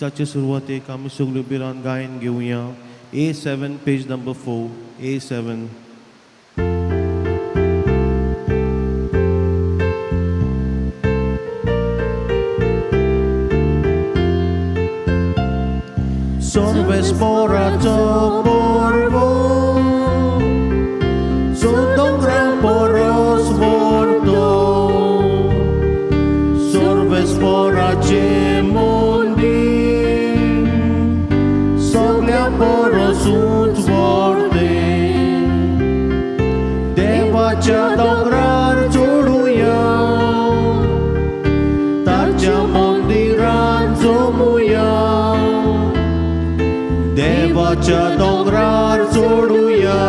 ताचे सुरवातेक आमी सगळ्यो बिरान गायन घेवया. A7, page number 4, A7. सर्वेस्पोराचो पोरबो दोंगरा पोरोस व्हरतो, सर्वेस्पोराचे मंदीर सगळ्या पोरोसूच व्हरते. देवाच्या दोंगरार चडुया, ताच्या मंदिरान जमुया. देवाच्या दोंगरार चडुया,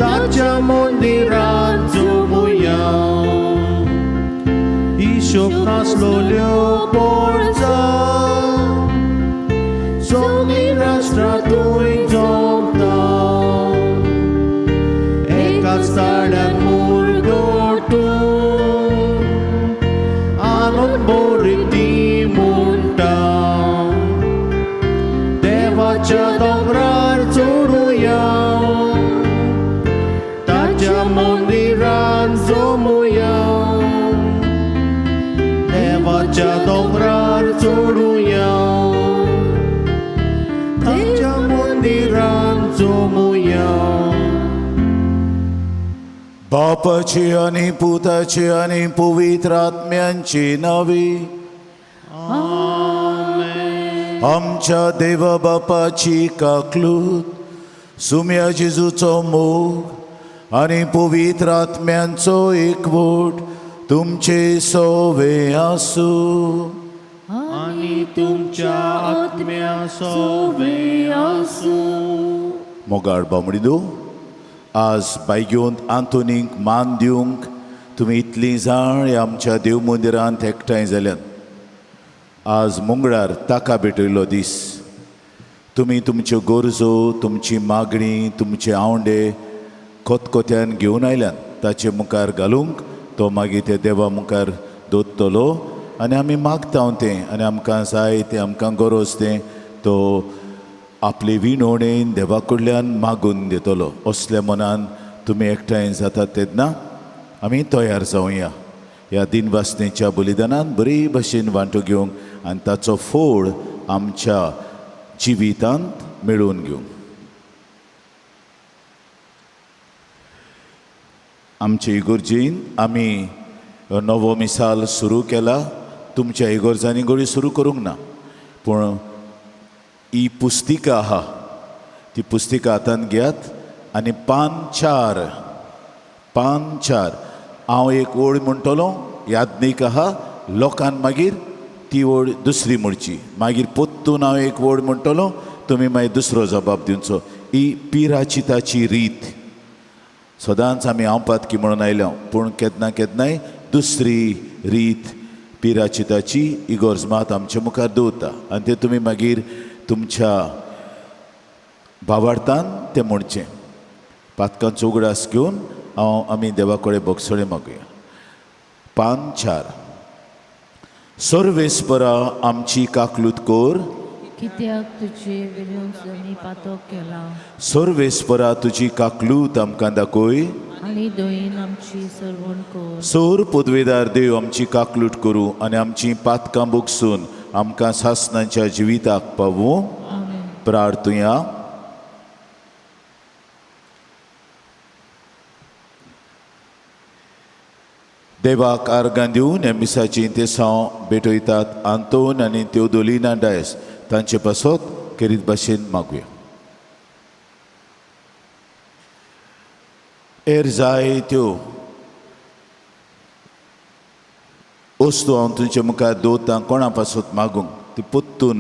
ताच्या मंदिरान जमुया. हिशोब नासलोल्यो पोरचा सगळीं राष्ट्रां थंय जमता, एकाच ताळ्यान मुरगटून आनंद भरीत ती म्हणटा. देवाच्या दोंगरार चडुया, ताच्या मंदिरान जमुया. देवाच्या दोंगरार चडुया, ताच्या मंदिरान जमुया. बापाची आनी पुताची आनी पवित्र आत्म्यांची नावी. आमच्या देवा बापाची काकलूत, सुम्या जेजूचो मोग आनी पवित्र आत्म्यांचो एकवट तुमचे सोवे आसूं. आनी तुमच्या आत्म्या सोवे आसूं. मोगाळ बामणिदो, आज बायगेवंत आंतोनीक मान दिवंक तुमी इतलीं जाण ह्या आमच्या देव मंदिरांत एकठांय जाल्यात. आज मंगळार ताका भेटयल्लो दीस. तुमी तुमच्यो गरजो, तुमची मागणी, तुमचे आवंडे खतखत्यान घेवन आयल्यात ताचे मुखार घालूंक. तो मागीर ते देवा मुखार दवरतलो आनी आमी मागता तें आनी आमकां जाय तें, आमकां गरज तें तो आपले विनवणेन देवा कडल्यान मागून दितलो. असल्या मनान तुमी एकठांय जातात तेन्ना आमी तयार जावया ह्या दिनवासनेच्या बलिदानान बरी भशेन वांटो घेवंक आनी ताचो फोड आमच्या जिवितांत मेळोवन घेवंक. आमचे इगोर्जीन आमी नवो मिसाल सुरू केला. तुमच्या इगोर्जांनी घडये सुरू करूंक ना, पूण ही पुस्तिका आहा ती पुस्तिका हातान घेयात आनी पान चार, पान चार हांव एक ओळ म्हणटलो, यादनीक आहा, लोकान मागीर ती ओळ दुसरी म्हणची. मागीर पोत्तून हांव एक ओळ म्हणटलो, तुमी मागीर दुसरो जबाब दिवचो. ही पिराचिताची रीत सदांच आमी हांव पातकी म्हणून आयल्या, पूण केन्ना केन्नाय दुसरी रीत पिराचिताची इगोर्ज मात आमचे मुखार दवरता आनी ते तुमी मागीर तुमच्या भावार्थान तें म्हणचें. पातकांचो उगडास घेवन हांव आमी देवा कडेन भोगसणें मागुया. पान चार. सर्वेस्परा आमची काकलूत कर, कित्याक तुजे विरोध पातक केला. सर्वेस्परा तुजी काकलूत आमकां दाखय आनी दयेन आमची सरवण कर. सोर पदवेदार देव आमची काकलूट करूं आनी आमची पातकां बोगसून आमकां सासनाच्या जिविताक पावूं. आमेन. प्रार्थुया. देवाक आर्गां दिवन ह्या मिसाची तेसांव भेटयतात आंतोन आनी त्योदोलिना डायस तांचे पासत खेरीत भाशेन मागुया. हेर जाय त्यो वस्तू हांव तुमचे मुखार दवरतां कोणा पासत मागूंक ती पोत्तून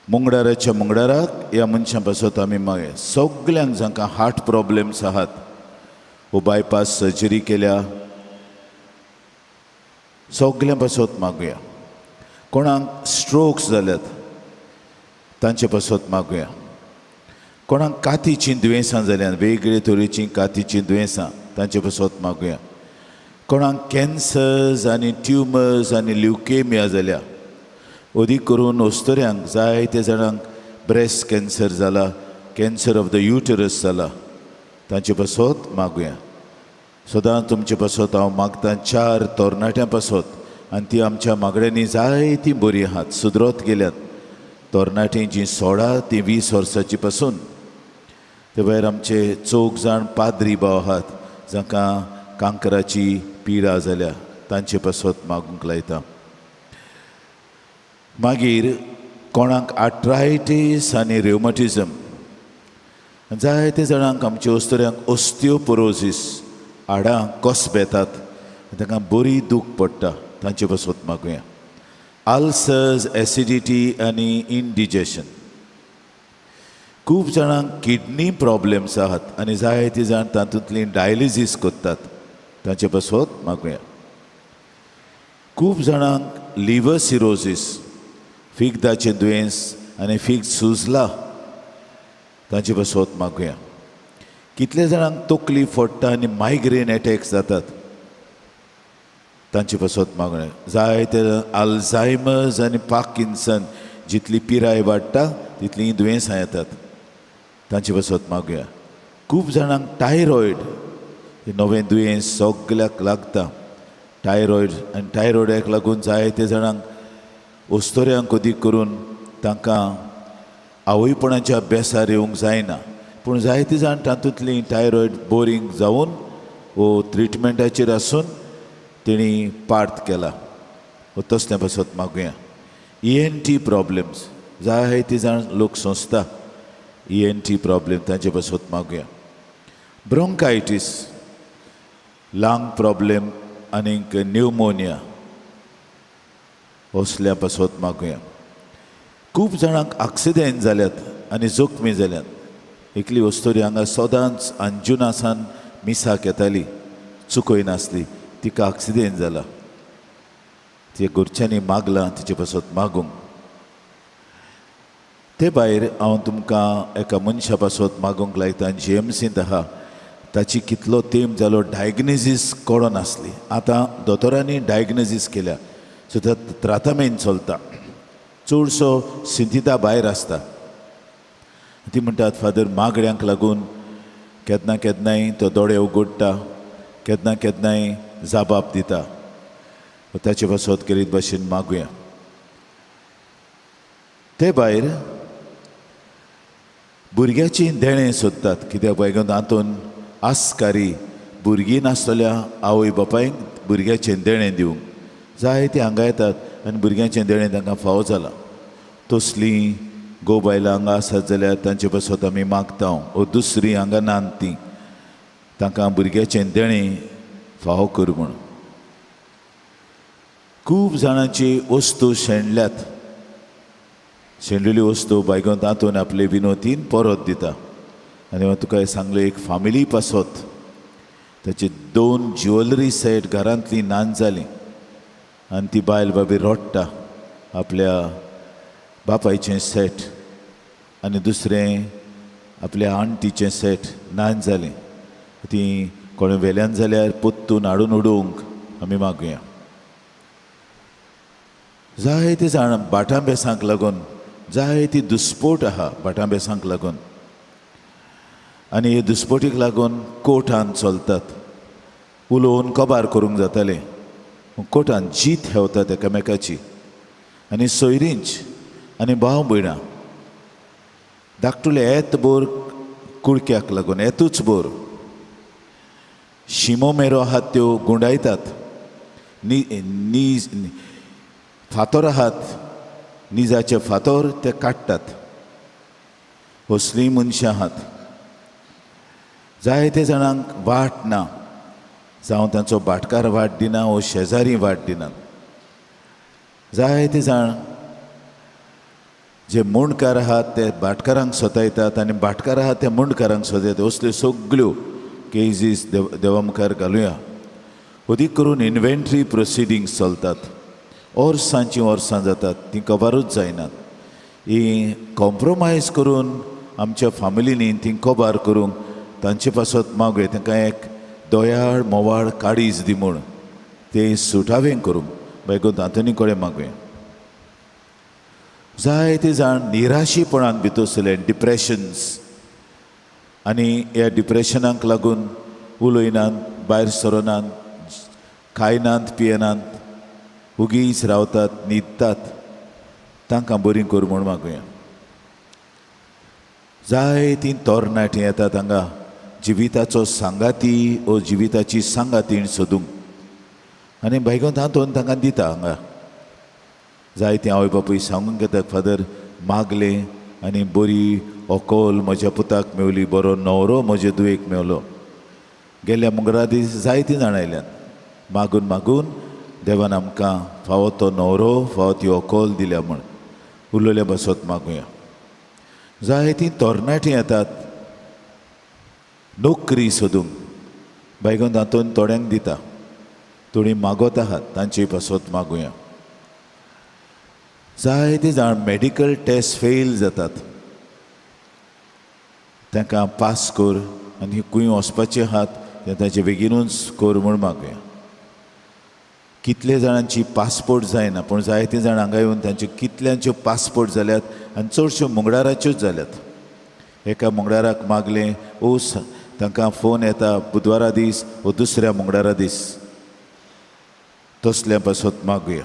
मंगळाराच्या मंगळाराक ह्या मनशां पासत आमी मागया. सगल्यांक जांकां हार्ट प्रॉब्लेम्स आहात वो बायपास सर्जरी केल्या सगल्यां पासत मागुया. कोणाक स्ट्रोक्स जाल्यात तांचे पासत मागुया. कोणाक कातीचीं दुयेंसां जाल्यात, वेगळे तरेचीं कातीचीं दुयेंसां तांचे पासत मागुया. कोणाक कॅन्सर्स आनी ट्युमर्स आनी ल्युकेमिया जाल्या, अदीक करून अस्तुऱ्यांक, जायते जाणांक ब्रेस्ट कॅन्सर जाला, कॅन्सर ऑफ the uterus जाला, तांचे पासत मागुया. सदां तुमचे पासत हांव मागतां चार तरणाट्यां पासत आनी ती आमच्या मागण्यांनी जायतीं बरीं आहात, सुदरत गेल्यात. तरणाटीं जीं 16 तीं 20 वर्सांची पासून. ते भायर आमचे चौग जाण पाद्री भाव आहात जांकां कांकराची पिडा जाल्या, तांचे पासत मागूंक लायता. मागीर कोणाक आर्थरायटीस आनी रेवमॅटिझम, जायते जाणांक आमच्या अस्तुऱ्यांक ओस्टियोपोरोसीस, हाडां कसब येतात, तांकां बरी दूख पडटा, तांचे पासत मागुया. आल्सर्स, एसिडिटी आनी इनडिजेशन. खूब जाणांक किडनी प्रॉब्लेम्स आहात आनी जायते जाण तातूंतली डायलिसीस करतात, तांचे पासत मागुया. खूब जाणांक लिवर सिरोसीस, फिग्दाचें दुयेंस आनी फिग्द सुजला, तांचे पासत मागुया. कितले जाणांक तकली फोडटा आनी मायग्रेन एटॅक्स जातात, तांचे पासत मागुया. जायते अल्झायमर्स आनी पार्किन्सन, जितली पिराय वाडटा तितलीं दुयेंसां येतात, तांचे पासत मागुया. खूब जाणांक थायरॉयड, हें नवें दुयेंस सगल्याक लागता थायरॉयड, आनी थायरॉयडाक लागून जायते जाणांक, अस्तुऱ्यांक अदीक करून, तांकां आवयपणाच्या अभ्यासार येवंक जायना. पूण जायते जाण तातूंतलीं थायरॉयड बोरींग जावन वो ट्रिटमेंटाचेर आसून तेणी पार्ट केला वो तसलें पासत मागुया. ईएनटी प्रॉब्लेम्स, जायते जाण लोक सोंसता ईएनटी प्रॉब्लेम, तांचे पासत मागुया. ब्रोंकायटीस, लंग प्रॉब्लेम आनीक न्युमोनिया, असल्या पासत मागुया. खूब जाणांक आक्सिडेंट जाल्यात आनी जखमी जाल्यात. एकली अस्तुरी हांगा सदांच अंजुनासान मिसाक येताली, चुकयनासली, तिका आक्सिडेंट जाला. ते घरच्यांनी मागलां तिचे पासत मागूंक. ते भायर हांव तुमकां एका मनशा पासत मागूंक लायता, जीएमसींत आहा. ताची कितलो तेंप जालो डायग्नोजीस कळनासली. आतां दोतोरांनी डायग्नोजीस केल्या, सो तो त्रातामेन चलता. चडसो सिंतिदा भायर आसता. ती म्हणटात, फादर, मागण्यांक लागून केन्ना केन्नाय तो दोळे उगडटा, केन्ना केन्नाय जाबाब दिता. ताचे पासत केरीत भाशेन मागुया. ते भायर भुरग्याचीं देणें सोदतात, कित्याक बायगून हातून आसकारी भुरगीं नासतल्या आवय बापायक भुरग्याचें देणें दिवंक जायतीं हांगा येतात आनी भुरग्यांचें देणें तांकां फावो जालां. तसलीं गो बायलां हांगा आसत जाल्यार तांचे पासत आमी मागता, ओ दुसरीं हांगा नात तीं, तांकां भुरग्याचें देणें फावो कर म्हूण. खूब जाणांची वस्तू शेणल्यात. शेणलेली वस्तू बायगोन तातून आपले विनोदीन परत दिता. आनी हांवें तुका सांगलें, एक फामिली पासत ताची दोन ज्युवेलरी सेट घरांतली नान जाली आनी ती बायल बाबी रडटा, आपल्या बापायचें सेट आनी दुसरें आपल्या आण्टीचें सेट नान जालें. ती कोणें वेल्यान जाल्यार पोत्तून हाडून उडोवंक आमी मागुया. जायते जाण भाटां बेसांक लागून जायती दुस्पोट आहा भाटां बेसांक लागून, आनी हे दुस्पोटीक लागून कोर्टान चलतात. उलोवन कबार करूंक जातालें, कोर्टान जीत हेवतात एकामेकाची. आनी सोयरींच आनी भाव भयणां धाकटुले येत बोर कुडक्याक लागून येतूच बोर शिमो मेरो आहात त्यो गुंडायतात. नी नीज फातोर आहात, निजाचे फातोर ते काडटात. असलीं मनशां आहात. जायते जाणांक वाट ना, जावं तांचो भाटकार वाट दिना वो शेजारी वाट दिनात. जायते जाण जे मुंडकार आहात ते भाटकारांक सतायतात आनी भाटकार आहात ते मुंडकारांक सतायतात. असल्यो सगल्यो केजीस देवा मुखार घालुया. अदीक करून इन्व्हेंटरी प्रोसिडींग्स चलतात, वर्सांचीं वर्सां जातात, तीं कबारूच जायनात. ही कॉम्प्रोमायज करून आमच्या फामिलींनी ती कबार करूंक तांचे पासत मागुया. तांकां एक दयाळ मोवाळ काळीज दी म्हूण. तें सुटावें करूंक बायगोंत आंतोनी कडेन मागुया. जायते जाण निराशीपणान भितर सरले, डिप्रेशन्स, आनी ह्या डिप्रेशनाक लागून उलयनात, भायर सरनात, खायनात, पियेनात, उगीच रावतात, न्हिदतात. तांकां बरीं कर म्हूण मागुया. जायतीं तरणाटीं येतात हांगा जिविताचो सांगाती ओ जिविताची सांगातीण सोदूंक, आनी बायगोंत आंतोन तांकां दिता हांगा. जायतीं आवय बापूय सांगूंक येतात, फादर मागलें आनी बरी अकल म्हज्या पुताक मेवली, बरो न्हवरो म्हजे दुयेक मेवलो. गेल्ल्या मुंगरा दीस जायतीं जाणां आयल्यात, मागून मागून देवान आमकां फावो तो न्हवरो, फावो ती अकल दिल्या म्हूण उलयल्या बसत मागुया. जायतीं तरणाटीं येतात नोकरी सोदूंक, बायगोन तातूंत थोड्यांक दिता, थोडीं मागत आहात, तांचे पासत मागुया. जायते जाण मेडिकल टेस्ट फेल जातात, तांकां पास कर आनी खंय वचपाचे आहात तें तांचे बेगीनूच कर म्हूण मागुया. कितले जाणांची पासपोर्ट जायना, पूण जायते जाण हांगा येवन तांच्यो कितल्यांच्यो पासपोर्ट जाल्यात आनी चडश्यो मुंगडाराच्योच जाल्यात. एका मुंगडाराक मागलें ओ तांकां फोन येता बुधवारा दीस ओ दुसऱ्या मुंगडारा दीस, तसल्या पासत मागुया.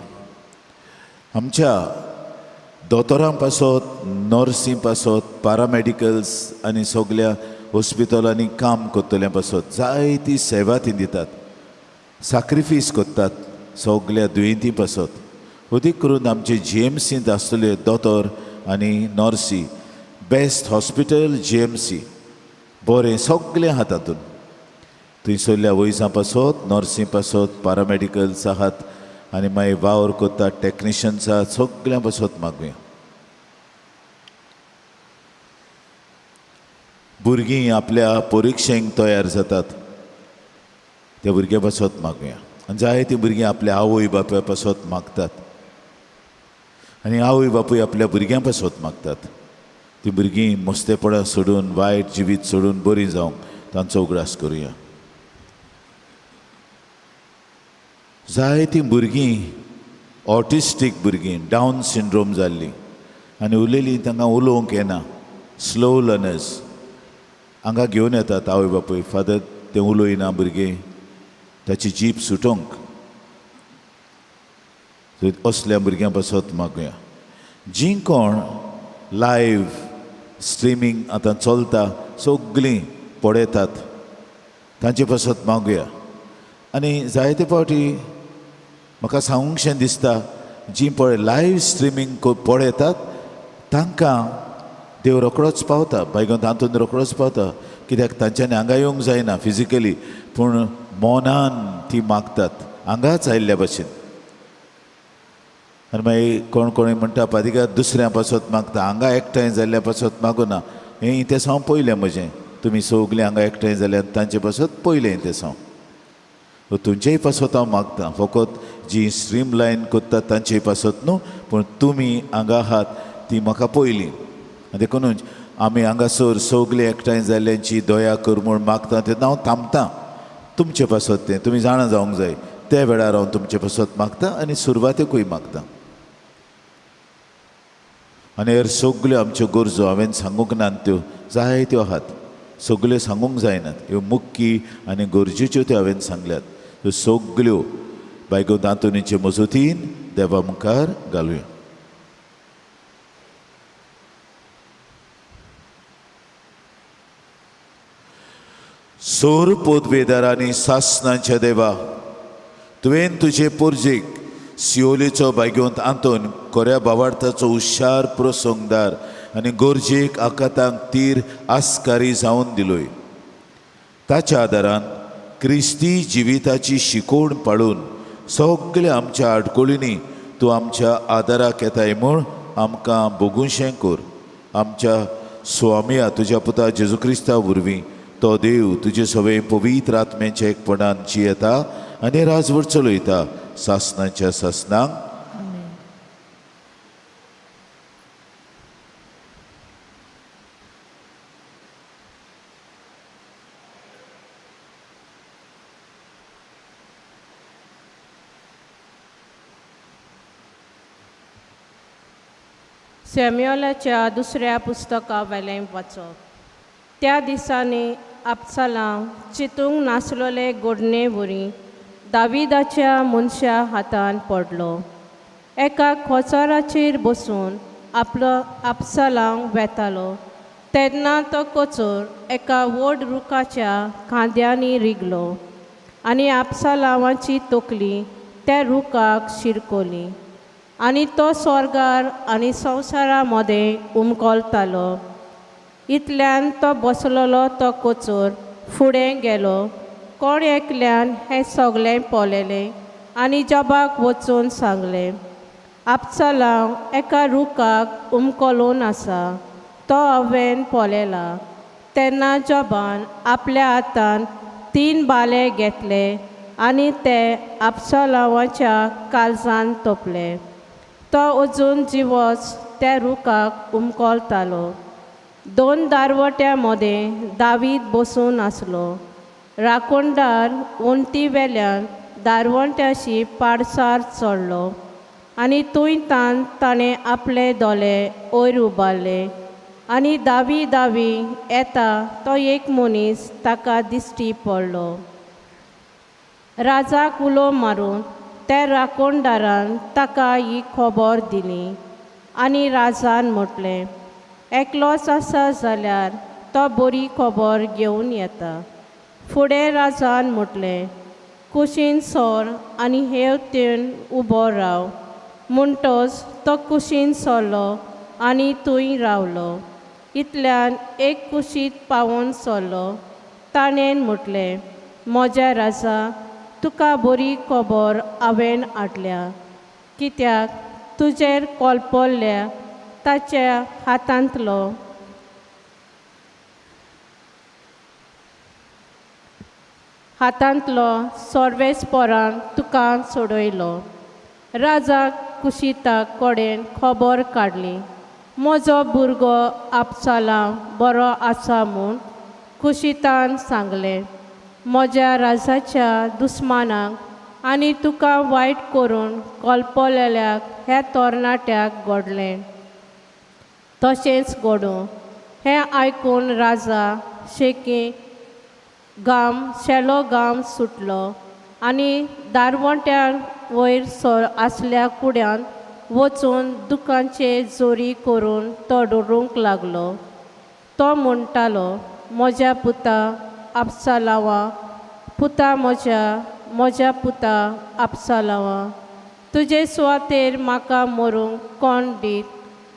आमच्या दोतोरां पासत, नर्सीं पासत, पारामेडिकल्स आनी सगल्या हॉस्पिटलांनी काम करतल्या पासत जायती सेवा ती दितात, साक्रिफीस करतात सगल्या दुयेंती पासत. अदीक करून आमचे जीएमसींत आसतले दोतोर आनी नर्सी, बेस्ट हॉस्पिटल जीएमसी, बरें सगलें आहा तातूंत. थंयसरल्या वयजां पासत, नर्सी पासत, पारामेडिकल्स आहात आनी मागीर वावर करतात टॅक्निशियन्स आहात, सगल्यां पासत मागुया. भुरगीं आपल्या परिक्षेक तयार जातात त्या भुरग्यां पासत मागुया. आनी जायतीं भुरगीं आपल्या आवय बापाय पासत मागतात आनी आवय बापूय आपल्या भुरग्यां पासत मागतात. तीं भुरगीं मस्तेपणां सोडून, वायट जिवीत सोडून बरीं जावंक तांचो उगडास करुया. जायतीं भुरगीं ऑटिस्टीक भुरगीं, डावन सिंड्रोम जाल्लीं आनी उलयलीं तांकां उलोवंक येना, स्लो लर्नर्स, हांगा घेवन येतात आवय बापूय, फादर तें उलयना भुरगें, ताची जीप सुटोवंक. असल्या भुरग्यां पासत मागुया. जीं कोण लायव्ह स्ट्रिमींग आतां चलता सगळीं पळयतात तांचे पासत मागुया. आनी जायते फावटी म्हाका सांगूंकशें दिसता, जीं पळय लायव्ह स्ट्रिमींग पळयतात तांकां देव रोकडोच पावता, बायगोन तातूंत रोकडोच पावता, कित्याक तांच्यांनी हांगा येवंक जायना फिजिकली, पूण मनान ती मागतात हांगाच आयिल्ल्या भशेन. आनी मागीर कोण कोण म्हणटा पादिका दुसऱ्या पासत मागता, हांगा एकठांय जाल्ल्या पासत मागूना. हें इतिहास पयलें म्हजें, तुमी सगलीं हांगा एकठांय जाल्यार तांचे पासत पयलें इतिहास. तुमचेय पासत हांव मागता, फकत जी स्ट्रीम लायन करतात तांचे पासत न्हू, पूण तुमी हांगा आहात ती म्हाका पयलीं. देखूनच आमी हांगासर सगलीं एकठांय जाल्ल्यांची दया कर म्हूण मागता तेन्ना हांव थांबता तुमचे पासत. तें तुमी जाणा जावंक जाय, त्या वेळार हांव तुमचे पासत मागता आनी सुरवातेकूय मागता. आनी हेर सगल्यो आमच्यो गरजो हांवें सांगूंक ना, त्यो जायत्यो आहात, सगल्यो सांगूंक जायनात, ह्यो मुख्य आनी गरजेच्यो त्यो हांवें सांगल्यात. त्यो सगल्यो बायगो दांतोनीचे मजतीन देवा मुखार घालुया. सोर पोदवेदार आनी सासनाच्या देवा, तुवें तुजे पोरजेक सियोलेचो बायगोंत आंतोन कोऱ्या बावार्थाचो हुशार प्रसंगदार आनी गरजेक आकातांक तीर आस्कारी जावन दिलोय. ताच्या आदारान क्रिस्ती जिविताची शिकवण पाळून सगल्या आमच्या आडकोळींनी तूं आमच्या आदाराक येताय म्हूण आमकां भोगुशें कर. आमच्या स्वामया तुज्या पुता जेजू क्रिस्ता वरवीं तो देव तुजे सवे पवित्र आत्म्याच्या एकपणान जियेता आनी राजवट चलयता सासनाच्या सासनाक. आमेन. सॅम्युअलाच्या दुसऱ्या पुस्तका वेलें वाचप. त्या दिसांनी आपसालांव चिंतूंक नासलेले गोडणे वरी दाविदाच्या मनशा हातान पडलो. एका कोचाराचेर बसून आपलो आपसालांव वेतालो तेन्ना तो कोचोर एका व्हड रुखाच्या खांद्यांनी रिगलो आनी आपसालांवाची तकली त्या रुखाक शिरकली आनी तो स्वर्गार आनी संवसारा मदें उमकलतालो. इतल्यान तो बसलेलो तो कोचोर फुडें गेलो. कोण एकल्यान हें सगळें पळयलें आनी जबाक वचून सांगलें, आपसालांव एका रुखाक उमकलून आसा, तो हांवें पळयला. तेन्ना जबान आपल्या हातान 3 बाले घेतले आनी ते आपसालांवाच्या काळजान तोपले. तो अजून जिवोच त्या रुखाक उमकलतालो. 2 दारवट्यां मदें दावीद बसून आसलो. राखणदार वण्टी वेल्यान दारवंट्याशी पाडसार चडलो आनी थंय तान ताणें आपले दोले वयर उबारले आनी दावी दावी येता तो एक मनीस ताका दिश्टी पडलो. राजाक उलो मारून त्या राखणदारान ताका ही खबर दिली आनी राजान म्हटलें, एकलोच आसा जाल्यार तो बरी खबर घेवन येता. फुडें राजान म्हटलें, कुशीन सर आनी हेवटेन उबो राव. म्हणटच तो कुशीन सरलो आनी थंय रावलो. इतल्यान एक कुशीत पावोन सरलो. ताणें म्हटलें, म्हज्या राजा, तुका बरी खबर हांवें हाडल्या, कित्याक तुजेर कोलपल्ल्या ताच्या हातांतलो सर्वेस्परान तुका सोडयलो. राजा कुशीता कडेन खबर काडली, म्हजो भुरगो आपसालांव बरो आसा म्हूण. कुशीतान सांगलें, म्हज्या राजाच्या दुस्मानाक आनी तुका वायट करून कल्पलेल्याक ह्या तरणाट्याक घडलें तशेंच घडूं. हें आयकून राजा शेकी गाम शेलो गाम सुटलो आनी दारवंट्या वयर सर आसल्या कुड्यान वचून दुकांचे जोरी करून तो डोरूंक लागलो. तो म्हणटालो, म्हज्या पुता आपसालावा, पुता म्हज्या, म्हज्या पुता आपसालावा, तुजे सुवातेर म्हाका मरूंक कोण दीत?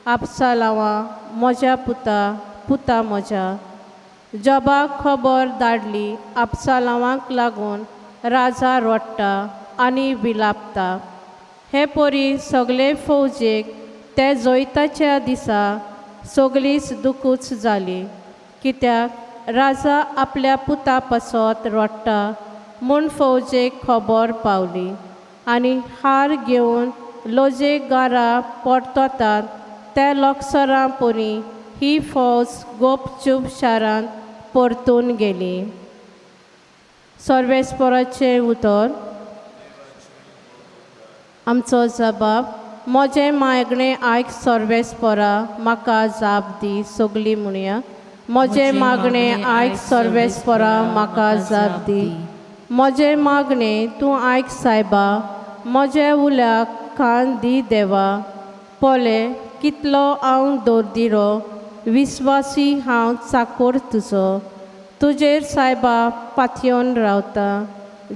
आपसालावा म्हज्या पुता, पुता म्हज्या. जबाक खबर धाडली, आपसालावांक लागून राजा रडटा आनी विलापता. हे परी सगळे फौजेक ते जैताच्या दिसा सगळीच दुखूच जाली, कित्याक राजा आपल्या पुता पासत रडटा म्हूण फौजेक खबर पावली आनी हार घेवन लजेक घरा परततात त्या लोकसरां परी ही फौज गोपचूप शारांत परतून गेली. सर्वेस्पराचें उतर. आमचो जबाब. म्हजें मागणें आयक सर्वेस्परा, म्हाका जाप दी. सगळीं म्हणया, म्हजें मागणें आयक सर्वेस्परा, म्हाका जाप दी. म्हजें मागणें तूं आयक सायबा, म्हज्या उल्याक कान दी देवा. पळय कितलो हांव दर्दिरो, विस्वासी हांव चाकोर तुजो. तुजेर सायबा पातयेवन रावता,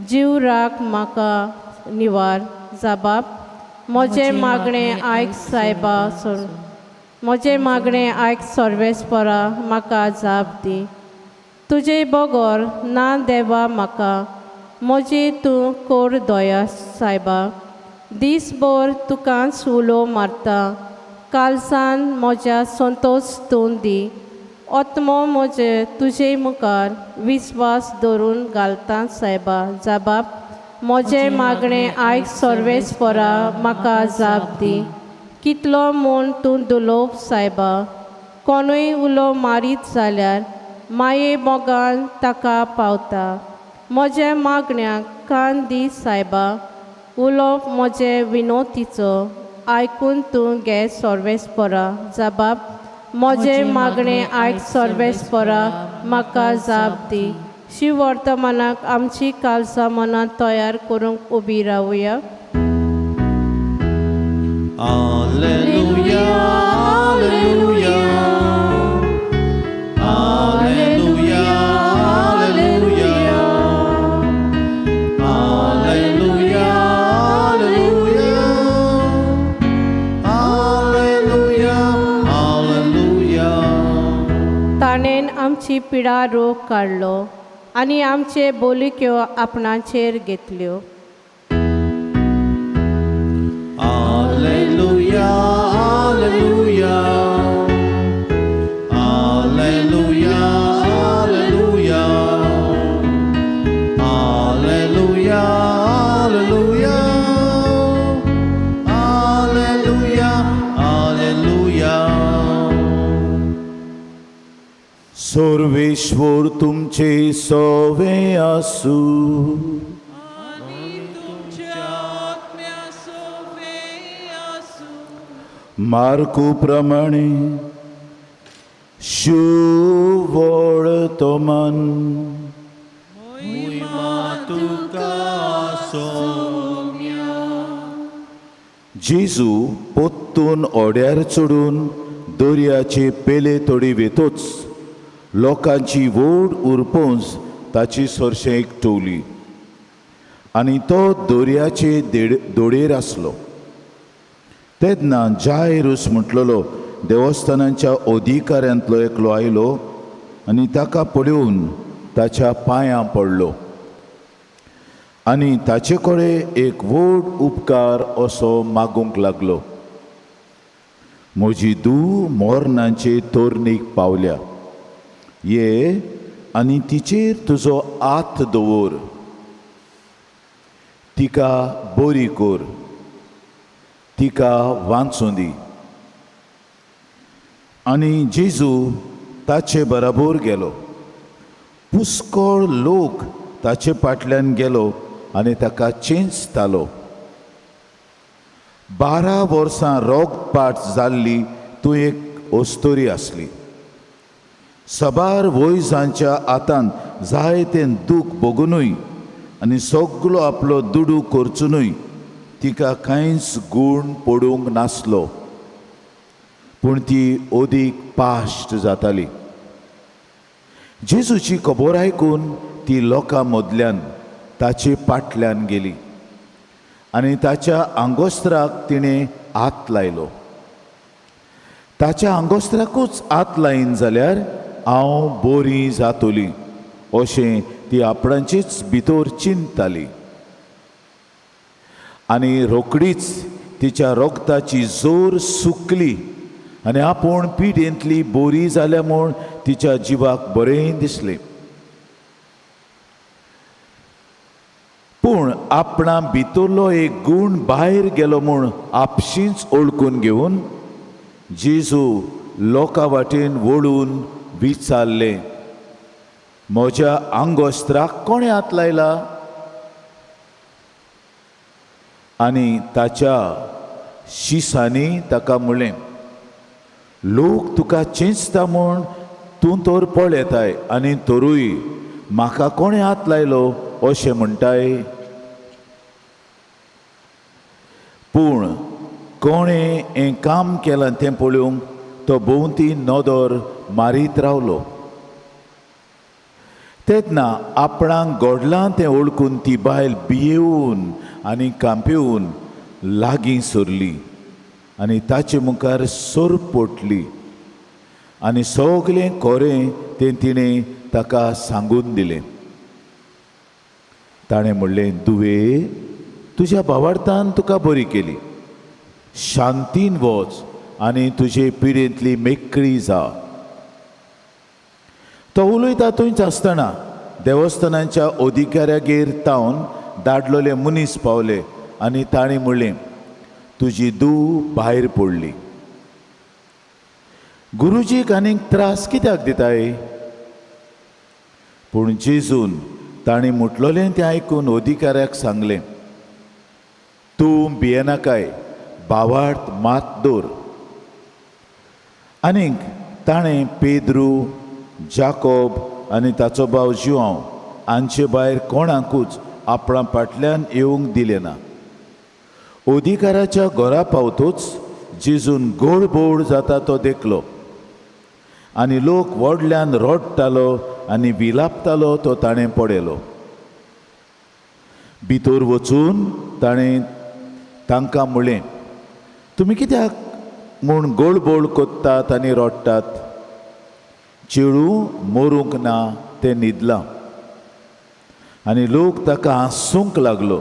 जीव राख म्हाका निवार. जबाब. म्हजें मागणें आयक सायबा, सोड म्हजें मागणें आयक सर्वेस्परा, म्हाका जाप दी. तुजे बगर ना देवा म्हाका, म्हजी तूं कोर दया सायबा. दीसभर तुकाच उलो मारता, कालसान म्हज्या संतोश तूं दी. आत्मो म्हजे तुजे मुखार विस्वास दवरून घालता सायबा. जबाब. म्हजें मागणें आयक सर्वेस्परा, म्हाका जाप दी. कितलो म्हूण तूं दुलोप सायबा, कोणूय उलो मारीत जाल्यार माये मोगान ताका पावता. म्हज्या मागण्याक कान दी सायबा, उलोवप म्हजें विनोतीचो. आयकून तूं घे सर्वेस्परा. जबाब. म्हजें मागणें आयक सर्वेस्परा, म्हाका जाप दी. शिव वर्तमानाक आमची कालसां मनां तयार करूंक उबी रावया. Alleluia, Alleluia, Alleluia, Alleluia, Alleluia, Alleluia, Alleluia, Alleluia. ताणें आमची पिडा रोग काडलो आनी आमचे बोलिक्यो आपणाचेर घेतल्यो. Alleluia, Alleluia, Alleluia, Alleluia, Alleluia, Alleluia, Alleluia, Alleluia. Sarveshwar तुमचे सवे आसू. आनी तुमच्या आत्म्या सोवे आसूं. मार्कू प्रमाणे शुवळ तो मन. मोहिमा तुका सोम्या. जेजू पोत्तून ओड्यार चडून दर्याचे पेले तोडी वेतोच लोकांची व्हड उरपोंज ताची सरशें एकटवली आनी तो दर्याचे देड दोडयेर आसलो. तेन्ना जायरूस म्हटलेलो देवस्थानाच्या अधिकाऱ्यांतलो एकलो आयलो आनी ताका पळोवन ताच्या पांयां पडलो आनी ताचे कडेन एक व्हड उपकार असो मागूंक लागलो. म्हजी धूव मोरनाचे तोरणीक पावल्या, ये आनी तिचेर तुजो हात दवर, तिका बरी कर, तिका वाचूं दी. आनी जेजू ताचे बराबर गेलो. पुष्कळ लोक ताचे फाटल्यान गेलो आनी ताका चेंचतालो. 12 वर्सां रोगपाट जाल्ली तूं एक अस्तोरी आसली. सबार वयजांच्या हातान जायतें दूख भोगुनूय आनी सगलो आपलो दुडू करचुनूय तिका कांयच गूण पडूंक नासलो, पूण ती अदीक पाश्ट जाताली. जेजूची खबर आयकून ती लोकां मदल्यान ताचे फाटल्यान गेली आनी ताच्या आंगोस्त्राक तिणें हात लायलो. ताच्या आंगोस्त्राकूच हात लायन जाल्यार हांव बरी जातली अशें ती आपणाचीच भितर चिंतताली. आनी रोकडीच तिच्या रोगताची जोर सुकली आनी आपूण पिडेंतली बरी जाल्या म्हूण तिच्या जिवाक बरें दिसलें. पूण आपणा भितरलो एक गूण भायर गेलो म्हूण आपशींच ओळखून घेवन जेजू लोकां वाटेन वळून विचारलें, म्हज्या आंगोस्त्राक कोणें हात लायला? आनी ताच्या शिसांनी ताका म्हणलें, लोक तुका चेंचता म्हूण तूं तर पळयताय आनी तरूय म्हाका कोणें हात लायलो अशें म्हणटाय. पूण कोणें हें काम केलां तें पळोवंक तो भोंवती नदर मारीत रावलो. तेन्ना आपणाक घडलां तें वळखून ती बायल भियेवन आनी कांपेवन लागीं सरली आनी ताचे मुखार सरपटली आनी सगलें कोरें तें तिणें ताका सांगून दिलें. ताणें म्हणलें, दुवे, तुज्या भावार्थान तुका बरी केली, शांतीन वच आनी तुजे पिडेंतली मेकळी जा. तो उलयता थंयच आसतना देवस्थानाच्या अधिकाऱ्यागेर तावन दाडलोले मनीस पावले आनी ताणें म्हणलें, तुजी धूव भायर पडली, गुरुजीक आनीक त्रास कित्याक दिताय? पूण जेजून ताणें म्हटलोलें तें आयकून अधिकाऱ्याक सांगलें, तूं भियेनाकाय, भावार्थ मात दवर. आनीक ताणें पेद्रू, जाकोब आनी ताचो भाव जुआंव हांचे भायर कोणाकूच आपणा फाटल्यान येवंक दिलें ना. अधिकाराच्या घरा पावतूच जेजून गोडबोड जाता तो देखलो आनी लोक व्हडल्यान रडटालो आनी विलापतालो तो ताणें पळयलो. भितर वचून ताणें तांकां म्हणलें, तुमी कित्याक म्हूण गोडबोड कोत्तात आनी रडटात? चेडूं मरूंक ना, तें न्हिदलां. आनी लोक ताका हांसूंक लागलो.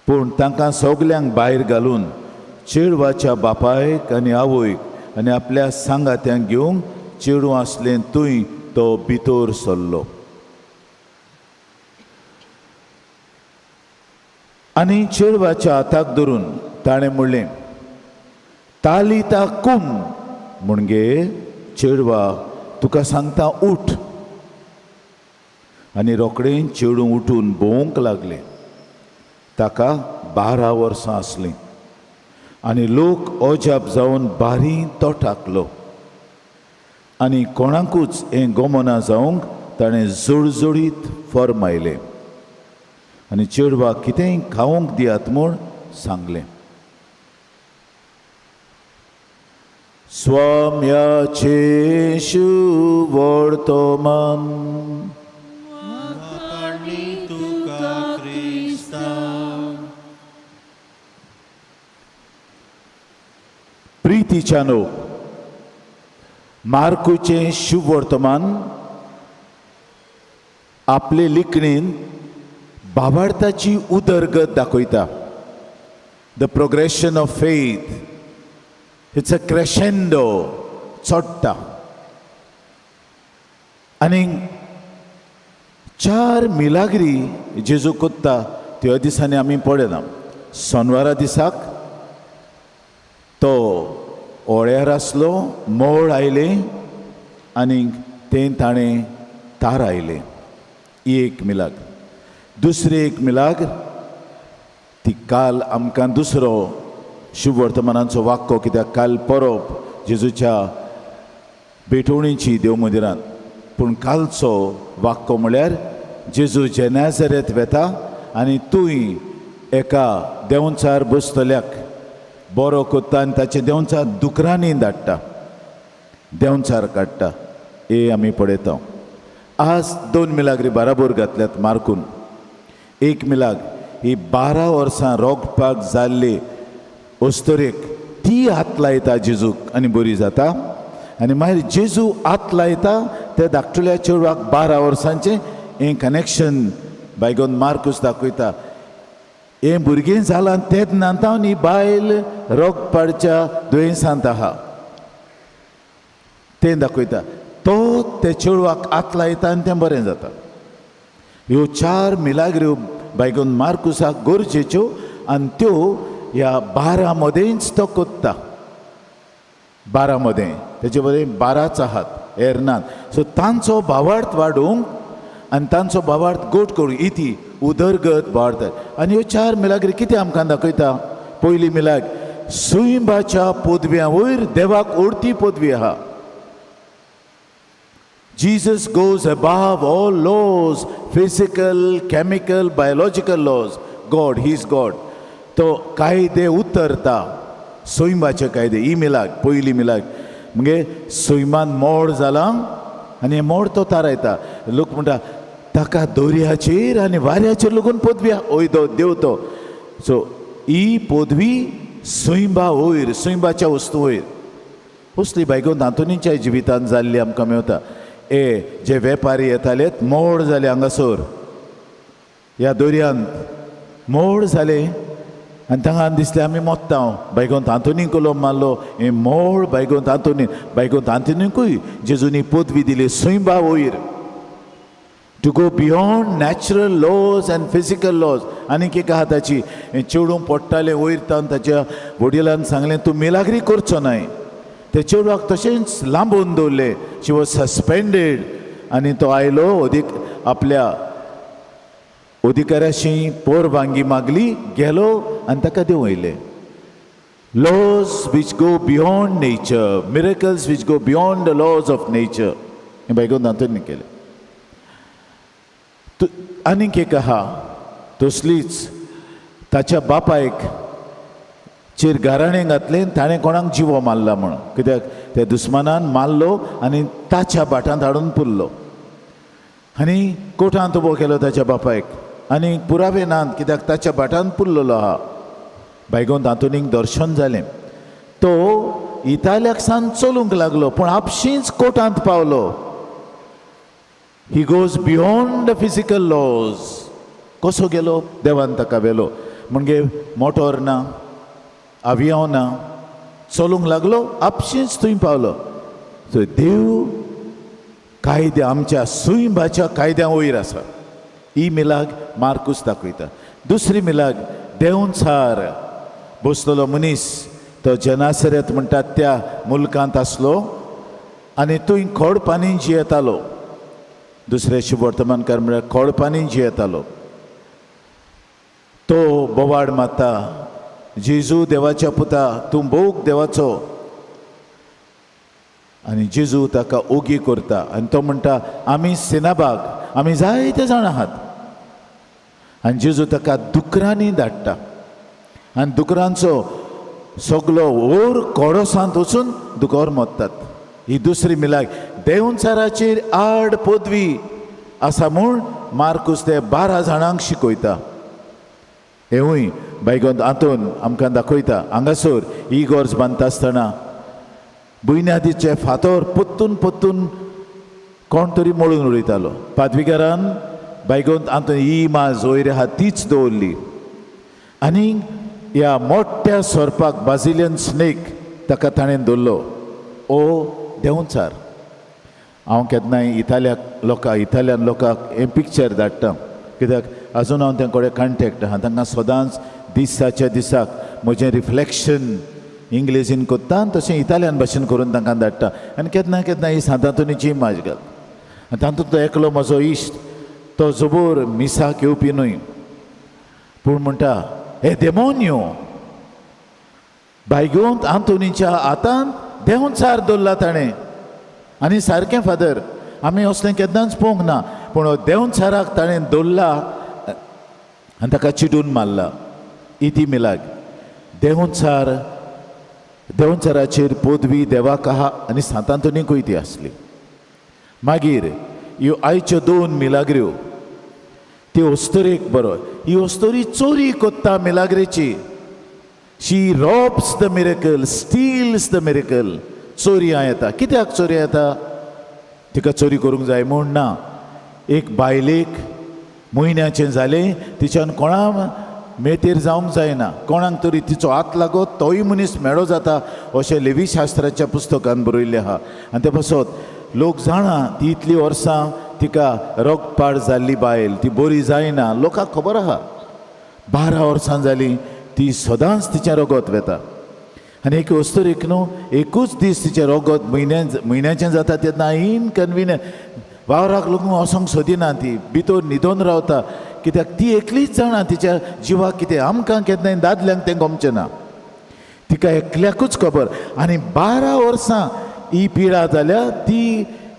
पूण तांकां सगल्यांक भायर घालून चेडवाच्या बापायक आनी आवयक आनी आपल्या सांगात्यांक घेवंक चेडूं आसलें थंय तो भितर सरलो. आनी चेडवाच्या हाताक धरून ताणें म्हणलें, तालिता कुम, म्हणजे चेडवा तुका सांगता उठ. आनी रोखडें चेडूं उठून भोंवंक लागलें. ताका 12 वर्सां आसलीं. आनी लोक अजाप जावन बारी तो टाकलो आनी कोणाकूच हें गोमना जावंक ताणें जोडजोडीत फर्मायलें आनी चेडवाक कितेंय खावंक दियात म्हूण सांगलें. स्वाम्याचें शुवर्तमान. तुका क्रिस्ता. प्रितीच्यानो, मार्कूचें शुभवर्तमान आपले लिखणीन भावार्थाची उदरगत दाखयता. The progression of faith, it's a crescendo, चडटा. आनी 4 मिलाग्री जेजू कोत्ता त्या दिसांनी आमी पळयना. सोनवारा दिसाक तो ओळ्यार आसलो, मोळ आयलें आनी तें ताणें तार आयलें. ही एक मिलाग. दुसरी एक मिलाग ती काल आमकां दुसरो शुभवर्तमानाचो वाक्को, कित्याक काल परब जेजूच्या भेटवणीची देव मंदिरांत. पूण कालचो वाक्को म्हळ्यार जेजू जेनाझरेत वेता आनी तूंय एका देंवचार बसतल्याक बरो कोत्ता आनी ताचे देंवचार दुकरांनी धाडटा, देंवचार काडटा. हे आमी पळयता. आज 2 मिलाग्री बाराबोर घातल्यात मार्कून. एक मिलाग ही 12 वर्सां रोगपाक जाल्ली अस्तरेक ती हात लायता जेजूक आनी बरी जाता. आनी मागीर जेजू हात लायता ते धाकटुल्या चेडवाक 12 वर्सांचें हें कनेक्शन बायगोन मार्कूस दाखयता. हें भुरगें जालां तेन्ना तावन ही बायल रोग पाडच्या दुयेंसांत आहा तें दाखयता. तो ते चेडवाक हात लायता आनी तें बरें जाता. ह्यो 4 मिलाग्र्यो बायगोन मार्कुसाक गरजेच्यो आनी त्यो ह्या 12 मदेंच तो कोत्ता. 12 मदें तेचे बरें 12च आहात, हेर नात. सो तांचो भावार्थ वाडोवंक आनी तांचो भावार्थ गोट करूंक इती उदरगत भावार्थ. आनी ह्यो 4 मिलाग्री कितें आमकां दाखयता? पयली मिलाग सुंयबाच्या पदव्या वयर देवाक ओडती पदवी आहा. Jesus goes above all laws, physical, chemical, biological laws. God, He is God. तो कायदे उतरता, सैमाचे कायदे. ही मिलाग पयली मिलाग म्हणजे सैमान मोड जाला आनी हें मोड तो थारायता. लोक म्हणटा ताका दर्याचेर आनी वाऱ्याचेर लागून पदवी वय तो देव तो. सो ही पदवी सैमा वयर, सैमाच्या वस्तू वयर असली बायको आंतोनीच्या जिवितांत जाल्ली आमकां मेवता. ए जे वेपारी येताले मोड जाले हांगासर ह्या दर्यांत मोड जाले आनी तांकां दिसलें आमी मोत्ता. बायगोंत आंतोनी कलम मारलो हें मोड बायगोंत आंतोनी, बायगोंत आंतोनीकूय जेजूनी पदवी दिली सैमा वयर, to go beyond natural laws and physical laws. आनीक एक आहा ताची, हें चेडूं पडटालें वयर तावन ताच्या वडिलान सांगलें तूं मिलाग्री करचो न्हय. ते चेडवाक तशेंच लांबोवन दवरलें, शी वॉज सस्पेंडेड. आनी तो आयलो अदीक आपल्या अधिकाऱ्याशी परवानगी मागली, गेलो आनी ताका देंवयलें. Laws which go beyond nature, miracles which go beyond the laws of nature. हें बायगोन आंतोनीन केलें. आनीक एक आहा तसलीच. ताच्या बापायक चेर गाराणें घातलें, ताणें कोणाक जिवो मारला म्हणून, कित्याक त्या दुस्मानान मारलो आनी ताच्या भाटांत हाडून पुरलो आनी कोर्टांत उबो केलो ताच्या बापायक आनी पुरावे नात, कित्याक ताच्या भाटांत पुरलेलो आहा. बायगोन आंतोनीक दर्शन जालें. तो इतालियाक सान चलूंक लागलो, पूण आपशींच कोर्टांत पावलो. He goes beyond the physical laws. कसो गेलो? देवान ताका व्हेलो. म्हणजे मोटोर ना, आवियांव ना, चलूंक लागलो, आपशींच थंय पावलो. सो देव कायदे आमच्या सुंयबाच्या कायद्या वयर आसा. ही मिलाग मार्कूस दाखयता. दुसरी मिलाग, देंवचार बसलेलो मनीस. तो जनासरेत म्हणटात त्या मुल्कांत आसलो आनी थंय खोडपानी जियेतालो. दुसरे शुभवर्तमानकार म्हळ्यार खोडपानी जियेतालो. तो बोवाड मारता, जेजू देवाच्या पुता, तूं भोग देवाचो. आनी जेजू ताका ओगी करता आनी तो म्हणटा, आमी सिनाबाग, आमी जायते जाण आहात. आनी जेजू ताका दुकरांनी धाडटा आनी दुकरांचो सगलो ओर कोडोसांत वचून दुकोर मोत्तात. ही दुसरी मिलाग. देंवचाराचेर आड पदवी आसा म्हूण मार्कूस ते 12 जाणांक शिकयता. हेवूय बायगोन आंतोन आमकां दाखयता. हांगासर इगोर्ज बांदता आसतना बुन्यादीचे फातोर पोत्तून पोत्तून कोण तरी मोडून उडयतालो. पादविगारान बायगोन आंतोन ही माज वयर आहा तीच दवरली आनी ह्या मोठ्या सोरपाक, बाजिलियन स्नेक, ताका ताणें दवरलो. ओ देंवचार. हांव केन्नाय इतालियाक लोकांक, इतालियन लोकांक हें पिक्चर धाडटा, कित्याक आजून हांव तें कडेन कॉन्टेक्ट आहा. तांकां सदांच दिसाच्या दिसाक म्हजें रिफ्लेक्शन इंग्लेजीन कोत्ता आनी तशें इतालियन भाशेन करून तांकां धाडटा. आनी केन्ना केन्ना ही सांतांतोनीची इमाज घाल. आनी तातूंत तो एकलो म्हजो इश्ट, तो जबोर मिसाक येवपी न्हय, पूण म्हणटा, हे देमोन्यो, बायगोंत आंतोनीच्या हातान देंवचार दवरला ताणें. आनी सारकें फादर, आमी असलें केन्नाच पळोवंक ना, पूण हो देंवचाराक ताणें दवरला आनी ताका चिटून मारला. इती मिलाग. देंवचार, देंवचाराचेर पदवी देवाक आहा आनी सांतांतोनीकूय ती आसली. मागीर ह्यो आयच्यो दोन मिलाग्र्यो. ती अस्तुरेक बरो, ही अस्तुरी चोरी कोत्ता मिलाग्रेची. She robs the miracle, steals the miracle. चोरयां येता. कित्याक चोरयां येता? तिका चोरी करूंक जाय म्हूण ना. एक बायलेक म्हयन्याचें जालें, तिच्यान कोणा मेतेर जावंक जायना. कोणाक तरी तिचो हात लागत तोय मनीस मेळो जाता, अशें लेवी शास्त्राच्या पुस्तकान बरयल्लें आहा. आनी ते पासत लोक जाणा, ती इतलीं वर्सां तिका रोगपाड जाल्ली बायल, ती बरी जायना, लोकांक खबर आहा. 12 वर्सां जालीं, ती सदांच तिचें रगत वेता. आनी एक अस्तुरेक न्हू, एकूच दीस तिचें रगत म्हयन्या म्हयन्याचें जाता तेन्ना इनकन्विनियंट, वावराक लागून वचोंक सोदिना, ती भितर न्हिदोन रावता, कित्याक ती एकलीच जाणा तिच्या जिवाक कितें. आमकां केन्नाय दादल्यांक तें गमचें ना, तिका एकल्याकूच खबर. आनी 12 वर्सां ही पिडा जाल्या, ती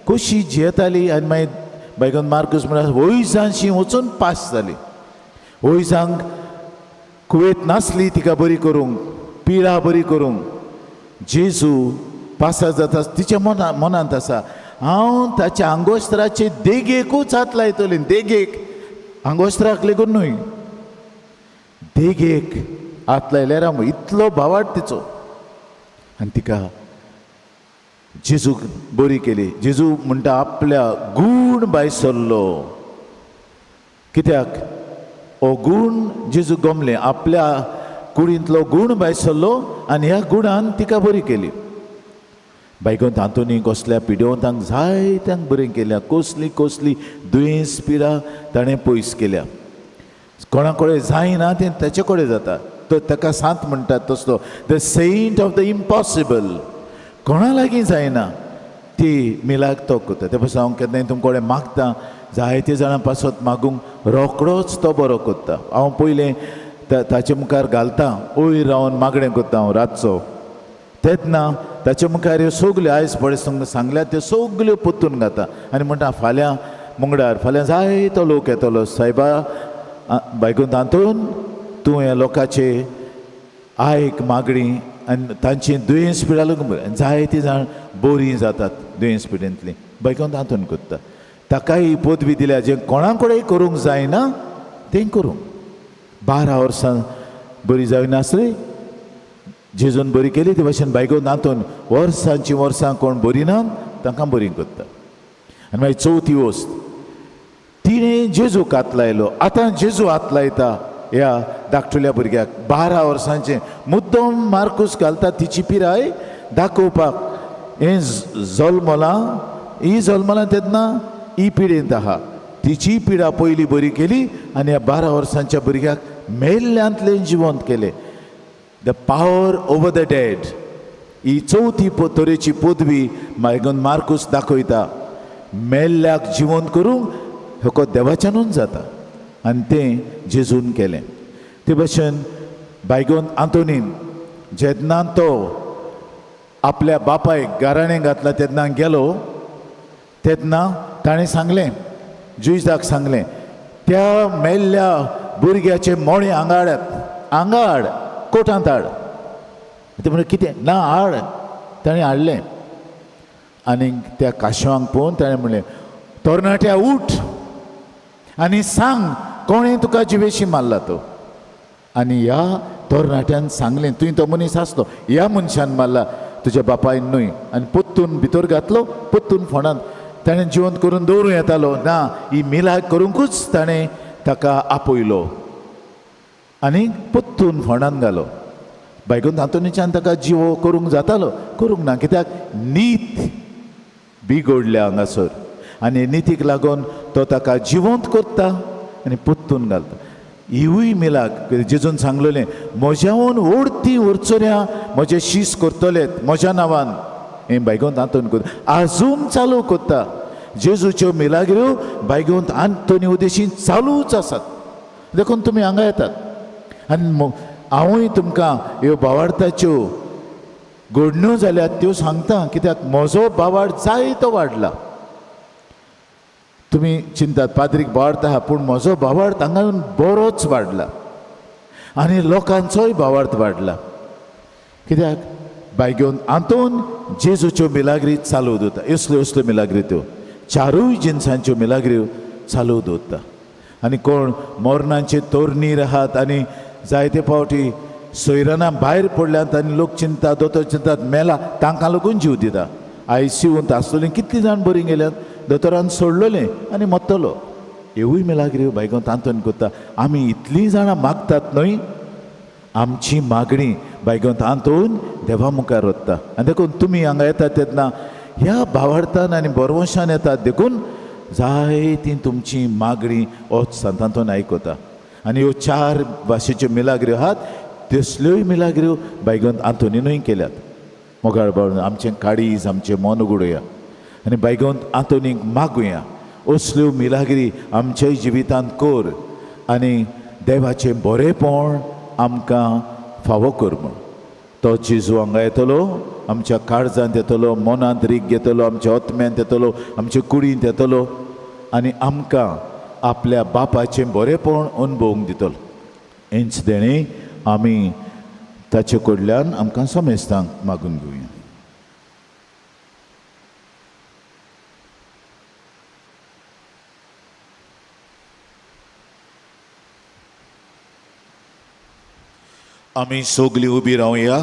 कशी जियेताली. आनी मागीर बायगन मार्कूस म्हळ्यार वयजांशी वचून पास जाली. वयजांक कुवेत नासली तिका बरी करूंक, पिडा बरी करूंक. जेजू पासार जाता, तिच्या मनांत आसा, हांव ताच्या आंगोस्त्राचे देगेकूच हात लायतली. देगेक, आंगोस्त्राक लेगून न्हय, देगेक हात लायल्यार हांव, इतलो भावार्थ तिचो. आनी तिका जेजूक बरी केली. जेजू म्हणटा, आपल्या गूण भायर सरलो, कित्याक हो गूण जेजू गमलें. आपल्या कुडींतलो गूण भायर सरलो आनी ह्या गुणान तिका बरी केली. बायगोन आंतोनी कसल्या पिड्योंतांक जायत्यांक बरें केल्या. कसली कसली दुयेंस पिडा ताणें पयस केल्या. कोणा कडेन जायना तें ताचे कडेन जाता. तो ताका सांत म्हणटात तसलो, the saint of the impossible. कोणा लागीं जायना ती मिलाग तो करता. ते पासून हांव केन्नाय तुमचे कडेन मागता, जायते जाणां पासत मागूंक, रोकडोच तो बरो करता. हांव पयलें ताचे मुखार घालता, वयर रावन मागणें करता हांव रातचो. तेन्ना ताचे मुखार ह्यो सगल्यो आयज पळय सांगल्यात त्यो सगल्यो पोत्तून घाता आनी म्हणटा फाल्यां मुंगडार फाल्यां जायतो लोक येतलो सायबा बायगून तातून तूं ह्या लोकांचे आयक मागणी आनी तांची दुयेंस पिडा लागून बरें जायतीं जाण बरीं जातात दुयेंस पिडेंतलीं. बायगून तातून करता ताका ही पदवी दिल्या जें कोणा कडेन करूंक जायना तें करूंक. 12 वर्सां बरी जायनासली जेजून बरी केली ते भशेन बायगो नातून वर्सांची वर्सां कोण बरी ना तांकां बरी करता. आनी मागीर चवथी वस्त तिणें जेजूक हात लायलो. आतां जेजू हात लायता ह्या धाकटुल्या भुरग्याक 12 वर्सांचें. मुद्दम मार्कूस घालता तिची पिराय दाखोवपाक हें जल्मलां ही जल्मलां तेन्ना ही पिडेंत आहा. तिची पिडा पयली बरी केली आनी ह्या 12 वर्सांच्या भुरग्याक मेल्ल्यांतलें जिवंत केलें. The power over the dead ही चवथी तरेची पदवी मागीर मार्कूस दाखयता. मेल्ल्याक जिवंत करूंक हेको देवाच्यानूच जाता आनी तें जेजून केलें. ते भशेन बायगोन आंतोनीन जेन्ना तो आपल्या बापायक गाराणें घातलां तेन्ना गेलो तेन्ना ताणें सांगलें जुईजाक सांगलें त्या मेल्ल्या भुरग्याचे मोळे हांगा हाडात, हांगा हाड, कोटांत हाड. ते म्हणलें कितें ना हाड. ताणें हाडलें आनी त्या काशवांक पळोवन ताणें म्हणलें तरणाट्या उठ आनी सांग कोणें तुका जिवेशी मारला तो. आनी ह्या तरणाट्यान सांगलें तुवें तो मनीस आसलो ह्या मनशान मारला तुज्या बापायन न्हय. आनी पोत्तून भितर घातलो, पोत्तून फोंडांत ताणें जिवंत करून दवरूं येतालो ना ही मिलाग करूंकूच ताणें ताका आपयलो आनी पोत्तून फोंडांत घालो. बायगून तातूंच्यान ताका जिवो करूंक जातालो, करूंक ना कित्याक नीत बिगडल्या हांगासर आनी नितीक लागून तो ताका जिवंत करता आनी पोत्तून घालता. हिवूय मिलाग जेजून सांगलेलें म्हज्याहून ओडती उरचोऱ्या म्हजें शीस करतलेत म्हज्या नांवान. हें बायगोन आंतोन करता आजून चालू करता. जेजूच्यो मिलाग्यो बायगोन आंतोनी उदेशी चालूच आसात. देखून तुमी हांगा येतात आनी हांवूय तुमकां ह्यो भावार्थाच्यो घडण्यो जाल्यात त्यो सांगता कित्याक म्हजो भावार्थ जायतो वाडला. तुमी चिंतात पाद्रीक भावार्थ आहा पूण म्हजो भावार्थ हांगा येवन बरोच वाडला आनी लोकांचोय भावार्थ वाडला कित्याक बायगेवन आंतोन जेजूच्यो मिलाग्री चालू दवरता. असल्यो असल्यो मिलाग्री त्यो चारूय जिनसांच्यो मिलाग्र्यो चालू दवरता. आनी कोण मोरणांचे तोरणीर आहात आनी जायते फावटी सोयराना भायर पडल्यात आनी लोक चिंता दोतोर चिंतात मेला तांकां लागून जीव दिता. आयसीयूंत आसतलीं कितलीं जाण बरीं गेल्यात दोतोरान सोडलेलें आनी मत्तलो. हेवूय मिलाग्री बायगोन तांतून करता. आमी इतलीं जाणां मागतात न्हय आमची मागणी बायगोन तांतून देवा मुखार वता. आनी देखून तुमी हांगा येतात तेन्ना ह्या भावार्थान आनी बरवंशान येतात देखून जायतीं तुमची मागणी होच सांतांतून आयकता. आनी ह्यो 4 भाशेच्यो मिलाग्र्यो आहात तसल्योय मिलाग्र्यो बायगोन आंतोनीनूय केल्यात. मोगाळ बावळून आमचें काळीज आमचें मन उगडुया आनी बायगोन आंतोनीक मागुया असल्यो मिलाग्री आमच्याय जिवितांत कर आनी देवाचें बरेंपण आमकां फावो कर म्हूण. तो जेजू हांगा येतलो आमच्या काळजांत येतलो, मनांत रीग घेतलो, आमच्या आत्म्यांत येतलो, आमच्या कुडींत येतलो आनी आमकां आपल्या बापाचें बरेंपण अणभवूंक दितलो. हेंच देणें आमी ताचे कडल्यान आमकां समेस्तांक मागून घेवया. आमी सगलीं उबी रावया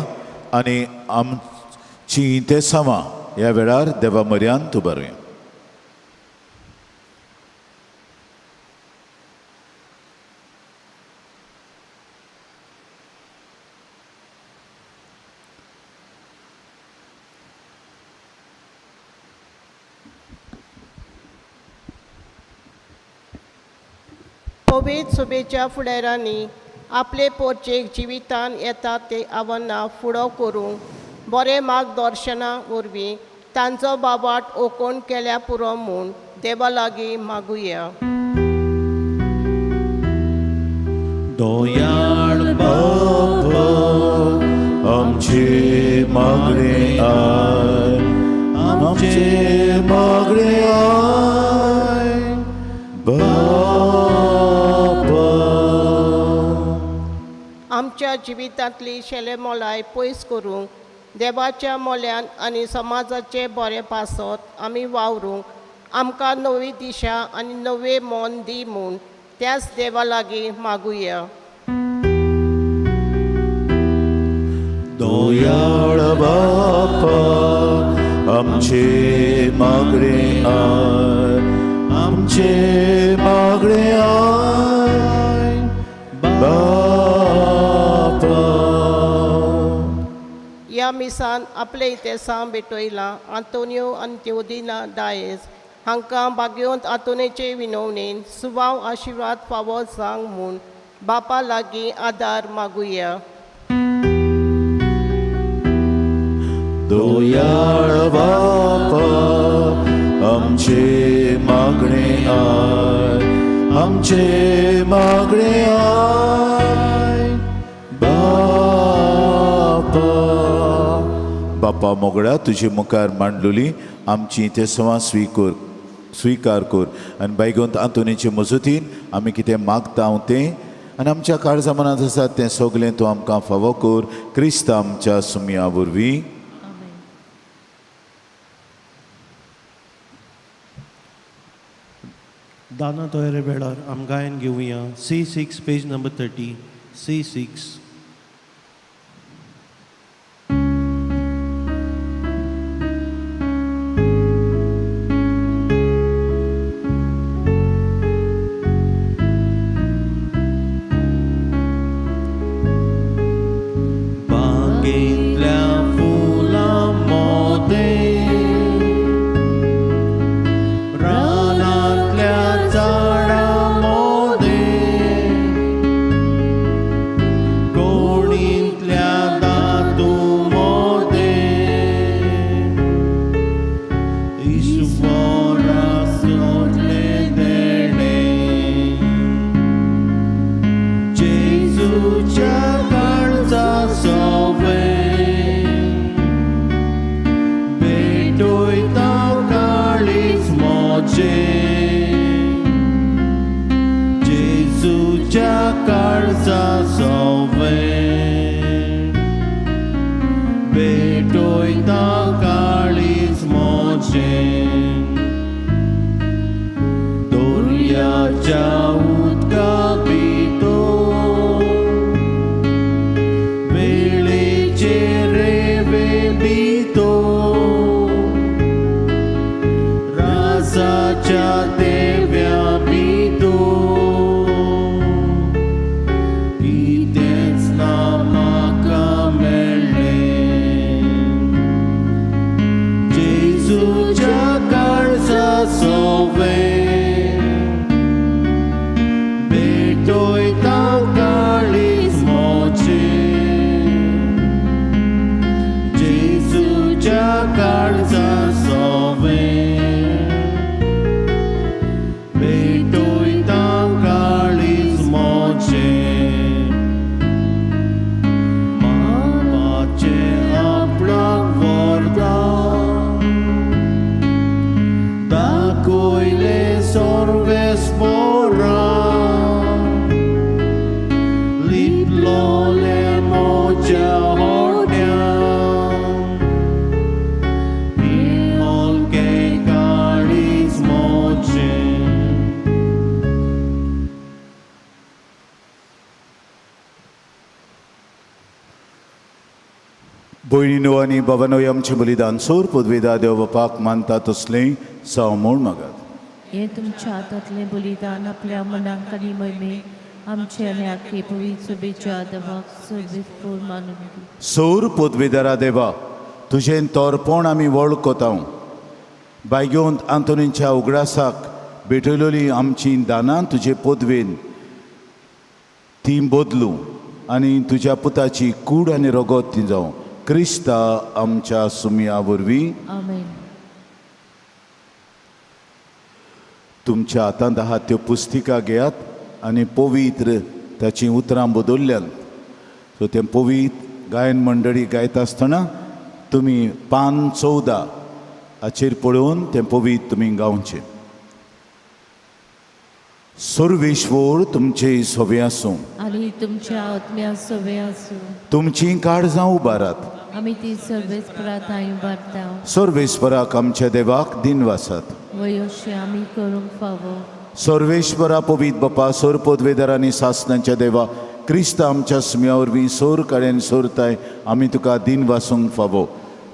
आनी आमची इंतेसांवां ह्या वेळार देवा म्हऱ्यांत उबारुया. पवित्र सुबेच्या फुडारांनी आपले पोरचेक जिवितान येता ते आव्हानां फुडो करूंक बरें मार्गदर्शना वरवीं तांचो बाबाट ओकोण केल्या पुरो म्हूण देवा लागीं मागुया. दोयाळ मागणें आयक, आमचें मागणें आयक बापा. आमच्या जिवितांतली शेले मोलाय पयस करूंक देवाच्या मोल्यान आनी समाजाचे बरें पासत आमी वावरूंक आमकां नवी दिशा आनी नवें मन दी म्हूण त्याच देवा लागीं मागुया. दोयाळ बापा, आमचे मागणें आयक, आमचे मागणें आयक बापा. ह्या मिसान आपले इतेसां भेटयलां आंतोनियो आनी तेवदिना डायस हांकां भाग्योंत आंतोनेचे विनवणेन सुवाव आशिर्वाद फावो जावंक म्हूण बापा लागीं आदार मागुया. दोयाळ बापा, आमचे मागणें आयक, आमचे मागणें आयक बापा. बापा मोगळा, तुजे मुखार मांडलोली आमची तेसवां स्वीकर स्विकार कर आनी बायगोंत आंतोनीचे मजतीन आमी कितें मागता हांव तें आनी आमच्या काळजा मनांत आसा तें सगलें तूं आमकां फावो कर, क्रिस्त आमच्या सुमया वरवीं. आमेन. दाना तयारे वेळार आम गायन घेवया C6 page number 30 C6. बागेंतल्या फुलां मोदें, रानांतल्या झाडां मोदें, कोणींतल्या दादू मोदें, ईश्वरा सोडलें देणें, जेजूच्या काळजा सोवें भेटयता काळीज म्हजें, जेजूच्या काळजा सोवें भेटयता काळीज म्हजें. दर्याच्या उदका भितर, वेळेचे रेवे भितर, राजाच्या देव्या भितर, कितेंच ना म्हाका मेळ्ळें, जेजूच्या काळजा सोवें भेटयता काळीज म्हजें, जेजूच्या काळजा सोवें भेटयता काळीज म्हजें. मापाचें आपणाक व्हरता, दाखयलें सर्वेस्परा, लिपलोलें म्हज्या होड्यान, पिळोलकें काळीज म्हजें. भयणीनो आनी बाबानो, आमचें बलिदान सोर पदवेदा देव बापाक मानता तसलें जावं म्हूण मागात. हें तुमच्या हातांतलें बलिदान आपल्या मनाक आनी महिमेक आमचे आनी आख्खे पवित्र सभेच्या देवाक सर्वेस्पोर मानून दी. सोर पदवेदारा देवा, तुजें तोरपण आमी वळखता. बायगोंत आंतोनीच्या उगडासाक भेटयलोली आमची दानां तुजे पदवेन ती बदलूं आनी तुज्या पुताची कूड आनी रगत ती जावं, क्रिस्ता आमच्या सुमया वरवीं. आमेन. तुमच्या हातांत आहात त्यो पुस्तिका घेयात आनी पवित्र ताचीं उतरां बदल्ल्यांत, सो तें पवित्र गायन मंडळी गायता आसतना तुमी पान 14 हाचेर पळोवन तें पवीत तुमी गावचें. सर्वेश्वर तुमचे सोबे आसूं आनी तुमच्या आत्म्या सोबे आसूं. तुमचीं काळजां उबारात. आमी ती सर्वेस्परा थांय उबारता. सर्वेश्वराक आमच्या देवाक दिनवासात. वयोशे आमी करूंक फावो. सर्वेश्वरा पवीत बापा, सोर पदवेदार आनी सासणाच्या देवा, क्रिस्त आमच्या सुम्या वरवीं सोर काड्यान सोरताय आमी तुका दिनवासूंक फावो.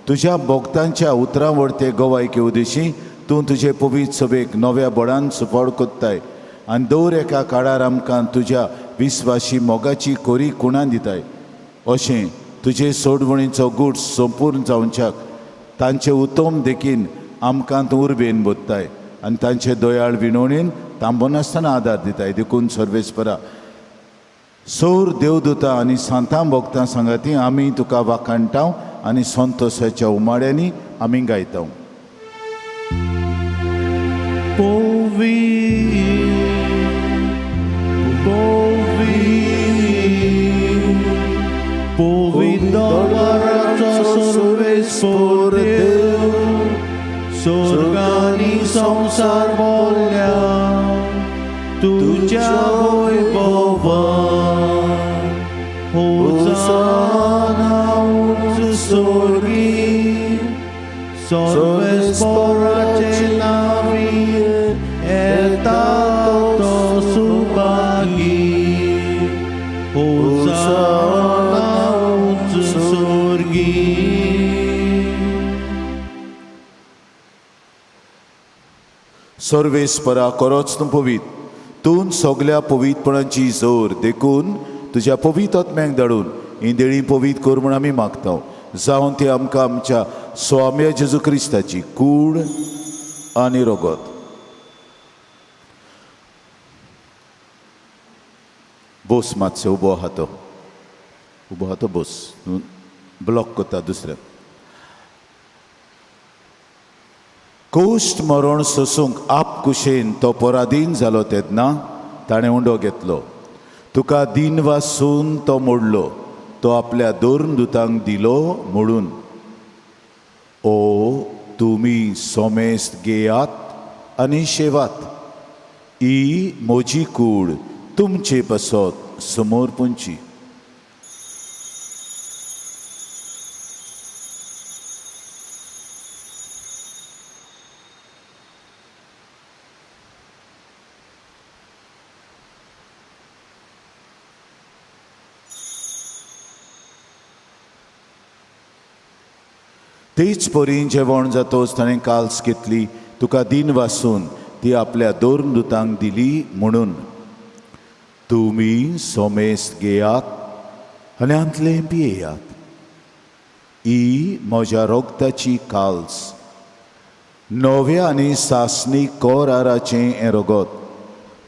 तुज्या भोक्तांच्या उतरां वरते गवायके उदेशी तूं तुजे पवीत सभेक नव्या बळान सुफळ कोत्ताय आनी दवर एका काळार आमकां तुज्या विस्वाशी मोगाची कोरी कुणां दिताय. अशें तुजे सोडवणीचो गूट संपूर्ण जावच्याक तांचे उत्तम देखीन आमकां तूं उर्बेन बोत्ताय आनी तांचे दयाळ विणवणीन थांबनासतना आदार दिताय. देखून सर्वेस्परा सोर देवदूता आनी सांतां भोगतां सांगाती आमी तुका वाखाणटाव आनी संतोशाच्या उमाळ्यांनी आमी गायताव. सर्वेस्पर देव, स्वर्गानी संवसार बोल्ल्या तुज्या वैभवान, होसाना उंच स्वर्गी, सर्वेस्पराचे नांवी येता तो सुभागी, होसाना उंच स्वर्गी. सर्वेस्परा करोच तूं पवीत, तूं सगल्या पवीतपणाची जोर, देखून तुज्या पवीत आत्म्याक धाडून ही देळी पवीत कर म्हूण आमी मागता. जावन ती आमकां आमच्या स्वाम्या जेजू क्रिस्ताची कूड आनी रगत. बोस मातशें उबो आहा तो, उबो आहा तो बोस, ब्लॉक करता दुसऱ्या. कोश्ट मरण सोसूंक आपकुशेन तो पराधीन जालो तेन्ना ताणें उंडो घेतलो. तुका दीन वासून तो मोडलो, तो आपल्या दोन दुतांक दिलो म्हणून, ओ तुमी सोमेस्त घेयात आनी शेवात, ही म्हजी कूड तुमचे पासत समोर पुंची. तेच परी जेवण जातोच ताणें काल्स घेतली, तुका दीन वासून ती आपल्या दोन दुतांक दिली म्हणून, तुमी सोमेस्त घेयात आनी आंतलें पियेयात, ही म्हज्या रोगताची काल्स, नव्या आनी सासणी कराराचें हें रगत,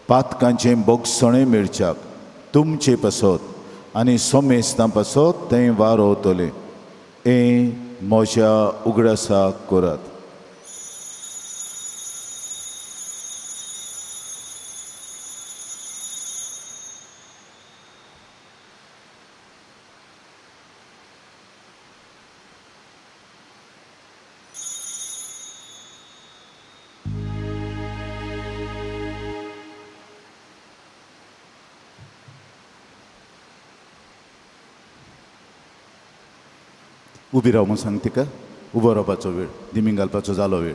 पातकांचें बोगसणें मेळच्याक तुमचे पासत आनी सोमेस्तां पासत तें वारोवतलें, हें म्हज्या उगडासाक करात. उबी राव म्हूण सांग तिका, उबो रावपाचो वेळ, दिमी घालपाचो जालो वेळ.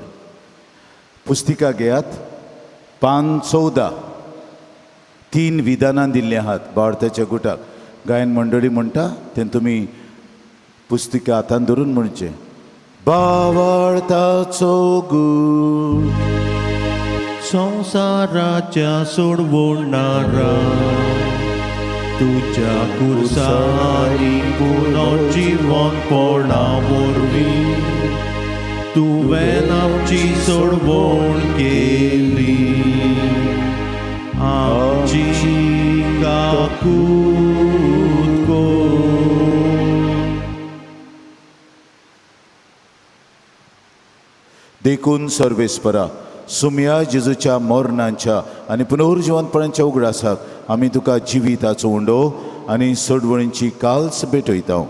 पुस्तिका घेयात, पान 14, 3 विधानां दिल्लीं आहात भारताच्या गुटाक. गायन मंडळी म्हणटा तें तुमी पुस्तिका हातान धरून म्हणचें. बावळताचो गूट संवसाराच्या सोडवणारा, तुज्या कुर्सानी पुनर्जिवनपणा वरवीं तुवें आमची सोडवण केली, आमची काकूत कर. देखून सर्वेस्परा सुम्या जेजूच्या मरणाच्या आनी पुनर्जिवनपणाच्या उगडासाक आमी तुका जिविताचो उंडो आनी सोडवणीची काल्स भेटयता.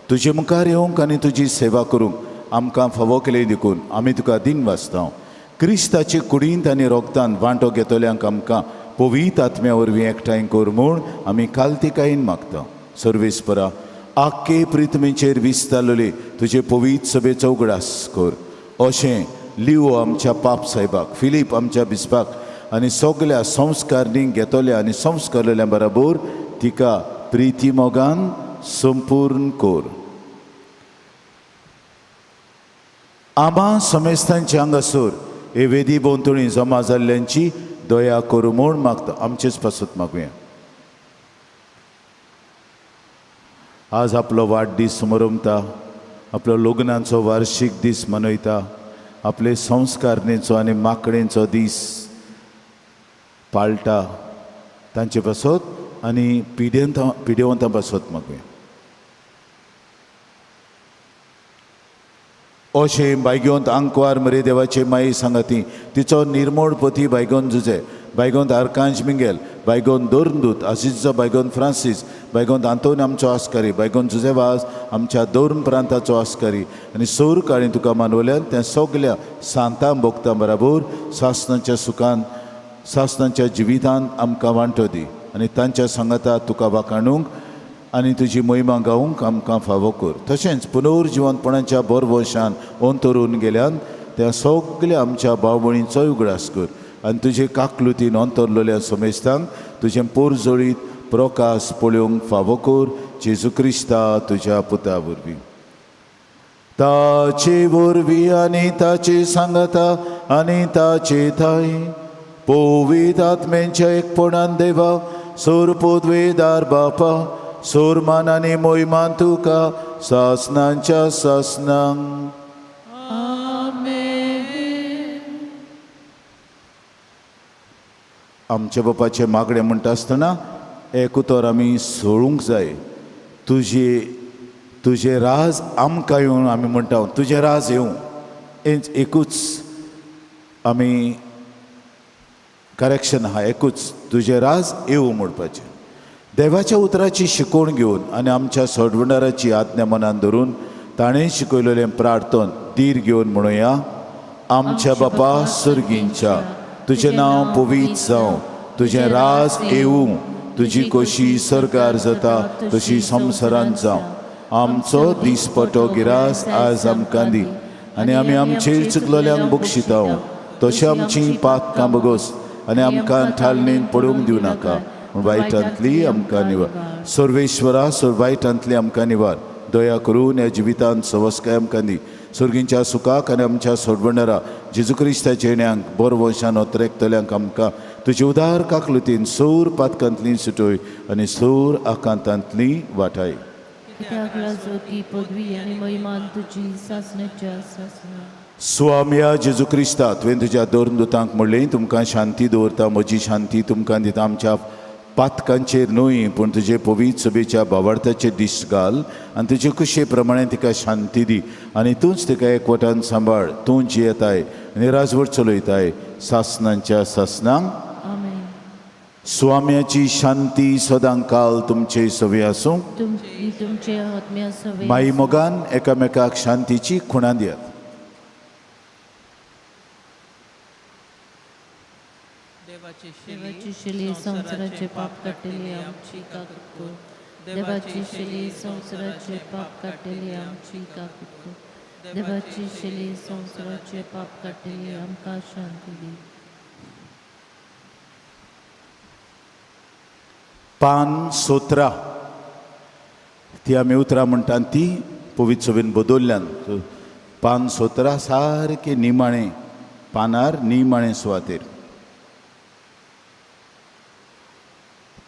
तुजे मुखार येवंक आनी तुजी सेवा करूंक आमकां फावो केली देखून आमी तुका दिन वाचता. क्रिस्ताचे कुडींत आनी रोगतान वांटो घेतल्यांक आमकां पवित्र आत्म्या वरवीं एकठांय कर म्हूण आमी कालतिकायेन मागता. सर्वेस्परा, आख्खे प्रिथमीचेर विस्तारलेली तुजे पवित्र सभेचो उगडास कर. अशें लिओ आमच्या पाप साहेबाक, फिलीप आमच्या बिस्पाक आनी सगल्या संस्कारणींक घेतल्या आनी संस्कारलेल्या बराबर तिका प्रिती मोगान संपूर्ण कर. आमा समेस्तांच्या हांगासर हे वेदी भोंवतणी जमा जाल्ल्यांची दया करूं म्हूण मागता. आमचेच पासत मागुया. आज आपलो वाडदीस समरमता, आपलो लग्नाचो वार्शीक दीस मनयता, आपले संस्कारणेचो आनी माकडेंचो दीस पाळटा, तांचे पासत आनी पिडेवंतां पासत मागुया. अशें बायगोंत आंकवार मरे देवाचे माई सांगाती, तिचो निर्मोड पती बायगोन जुजे, बायगोंत आर्कांज मिंगेल, बायगोन दोरनदूत आसिजो, बायगोन फ्रांसीस, बायगोन आंतोन आमचो आस्कारी, बायगोन जुजे वाज आमच्या दोन प्रांताचो आस्कारी आनी सौर काळी तुका मानवल्यान त्या सगल्या सांतां भोगतां बराबर सासनाच्या सुखान सासनाच्या जिवितान आमकां वांटो दी आनी तांच्या सांगाता तुका वाखाणूंक आनी तुजी महिमा गावूंक आमकां फावो कर. तशेंच पुनर्जिवंतपणाच्या बोरवशान अंतरून गेल्यान त्या सगल्या आमच्या भाव भयणींचोय उगडास कर आनी तुजे काकलुतीन अंतरलेल्या समेस्तांक तुजें पोरजोळीत प्रकाश पळोवंक फावो कर. जेजू क्रिस्ता तुज्या पुता वरवीं. ताचे वरवीं आनी ताचे सांगाता आनी ताचे थाय पवित्र आत्म्यांच्या एकपणान देवा सोर पदवेदार बापा, सोरमान आनी मोयमान तुका सासनांच्या सासनांक. आमच्या बापाचें मागणें म्हणटा आसतना एक उतर आमी सोडूंक जाय. तुजे तुजें राज आमकां येवं आमी म्हणटा, तुजें राज येवं हेंच एकूच आमी करेक्शन आहा, एकूच तुजें राज येवं म्हणपाचें. देवाच्या उतराची शिकवण घेवन आनी आमच्या सोडवणाराची आज्ञा मनान धरून ताणें शिकयलेलें प्रार्थन धीर घेवन म्हणुया. आमच्या बापा सर्गींच्या, तुजें नांव पवित्र जावं, तुजें राज येवं, तुजी कोशी सरकार जाता तशी संवसारांत जावं. आमचो दिसपटो गिरास आज आमकां दी आनी आमी आमचेर चुकलेल्यांक बक्षिताव तशें आमची पातकां बगोस आनी आमकां ठालणीन पडूंक दिवं नाका, पूण वायटांतली आमकां निवार. सर्वेश्वरा, वायटांतली आमकां निवार. दया करून ह्या जिवितांत सवस्काय आमकां दी. सर्गींच्या सुखाक आनी आमच्या सोडवणारा जेजू क्रिस्ताच्या येण्यांक बोरवंशान ओतरेकतल्यांक आमकां तुजे उदार काकलुतीन सौर पातकांतली सुटय आनी सौर आकांतांतली वाटाय. कित्याक लाजोती पदवी आनी महिमान तुजी सासणाच्या सासणा. स्वाम्या जेजू क्रिस्ता, तुवें तुज्या दोन दुतांक म्हणलें, तुमकां शांती दवरता, म्हजी शांती तुमकां दिता. आमच्या पातकांचेर न्हय पूण तुजे पवित्र सभेच्या भावार्थाचेर दीस घाल आनी तुजे कुशे प्रमाणे तिका शांती दी आनी तूंच तिका एकवटान सांबाळ. तूं जियेताय आनी राजवट चलयताय सासनांच्या सासनांक. आमेन. स्वाम्याची शांती सदां काल तुमचे सवी आसूं. तुमचे आत्म्या सवे. माई मोगान एकामेकाक शांतीची खुणा दियात. देवाची शिली संवसाराचे पाप काडटली आमची काकूट कर. देवाची शिली संवसाराचे पाप काडटली आमची काकूट कर. देवाची शिली संवसाराचे पाप काडटली आमकां शांती दी. पान सोत्रा ती आमी उतरां म्हणटा ती पवित्र सभेन बदल्ल्यान. पान सोत्रा सारकें निमाणें पानार निमाणें सुवातेर.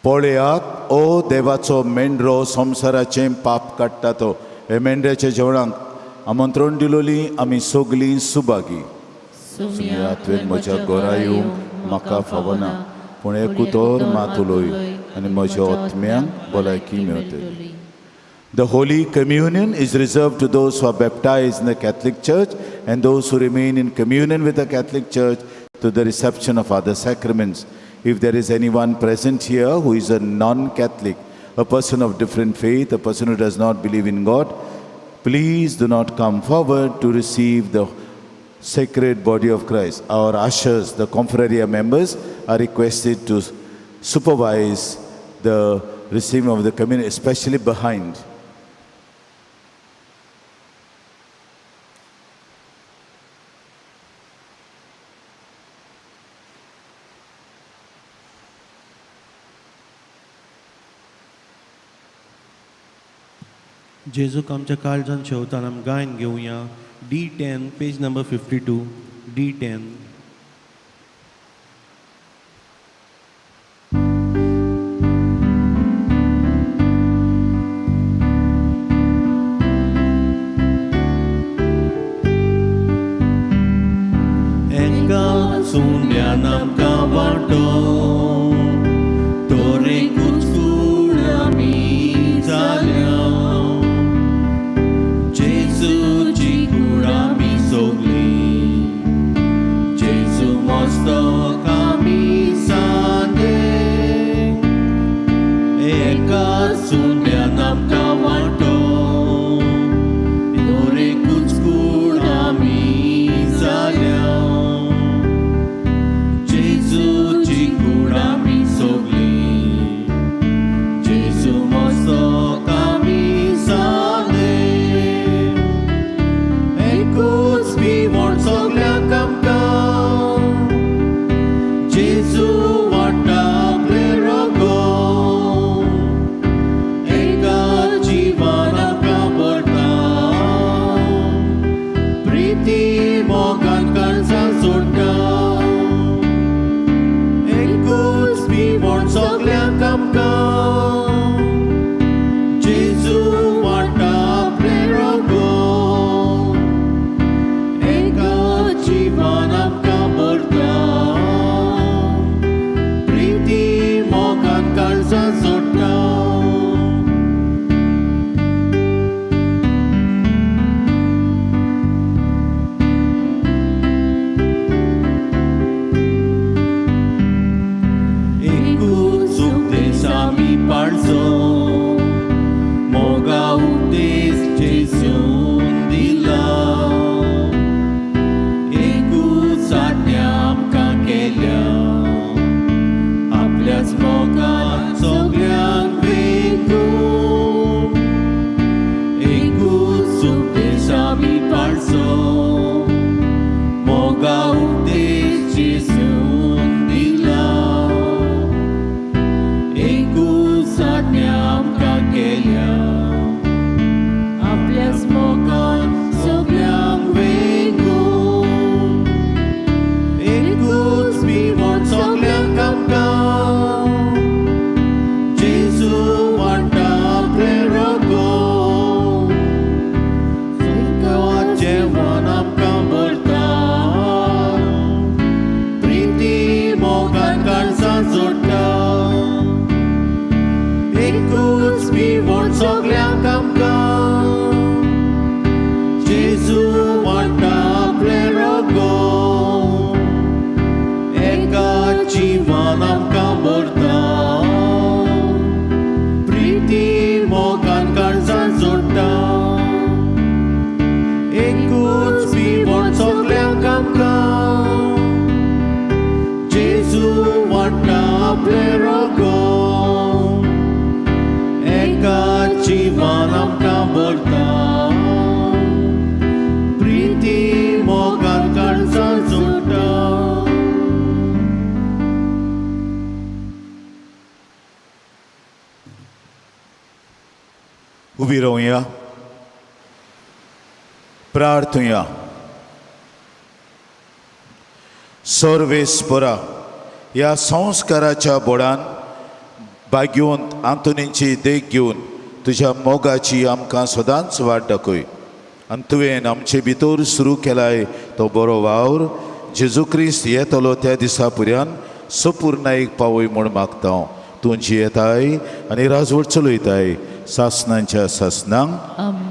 पळयात ओ देवाचो मेंढरो संवसाराचें पाप काडटा तो. हे मेंढऱ्याच्या जेवणाक आमंत्रण दिलोली आमी सगलीं सुभागी. सुमिया, तुवें म्हज्या घरा येवंक म्हाका फावना, पूण एक उतर मात उलय आनी म्हज्या आत्म्यांक भलायकी मेळटली. The Holy Communion is reserved to those who are baptized in the Catholic Church and those who remain in communion with the Catholic Church to the reception of other sacraments. If there is anyone present here who is a non-Catholic, a person of different faith, a person who does not believe in God, Please do not come forward to receive the sacred body of Christ. Our ushers, the Confraria members, are requested to supervise the receiving of the communion, especially behind. जेजूक आमच्या काळजान शेवतान आमी गायन घेवया. D10, page number 52, D10. एका सुंड्यान आमकां वांटो तोरेकूच कूड आमी जाल्या जेजूची कूड आमी सोगली जेजू मस्तक आमी सांदे एका सुंड्यान आमकां वांटो तोरेकूच कूड आमी जाल्या जेजूची कूड आमी सोगली जेजू मस्तक आमी सांदे एकूच बिवण सगल्यांक आमकां जेजू वांट्टा आपलें रगत एका जिवान आमकां भरता प्रिती मोगान काळजां जोडटा एकूच बिवण सगल्यांक आमकां जेजू वांट्टा आपलें रगत एका जिवान आमकां भरता प्रिती मोगान काळजां जोडटा. एकूच उपदेश आमी पाळचो मोगा उपदेश जेजून दिला एकूच आज्ञा आमकां केल्या आपल्याच मोगान सगल्यांक वेंगून एकूच उपदेश आमी पाळचो मोगा उपदेश जेजून दिला एकूच आज्ञा आमकां केल्या आपल्याच मोगान सगल्यांक वेंगून एकूच बिवण सगल्यांक आमकां जेजू वांट्टा आपलें रगत जेवण आमकां भरता प्रिती मोगान काळजां जोडटा एकूच बिवण सगल्यांक आमकां जेजू वांट्टा आपलें रगत एका जिवान आमकां भरता प्रिती मोगान काळजां जोडटा एकूच बिवण सगल्यांक आमकां जेजू वांट्टा आपलें रगत एका जिवान आमकां भरता प्रिती मोगान काळजां जोडटा. उबी रावया, प्रार्थुया. सर्वेस्परा, ह्या संस्काराच्या बोडान भाग्यवंत आंतोनीची देख घेवन तुज्या मोगाची आमकां सदांच वाट दाखय आनी तुवें आमचे भितर सुरू केलाय तो बरो वावर जेजू क्रिस्त येतलो त्या दिसा पुर्यान सपूर्णायेक पावय म्हूण मागता हांव. तूं जियेताय आनी राजवट चलयताय सासनांच्या सासनांक. आमेन.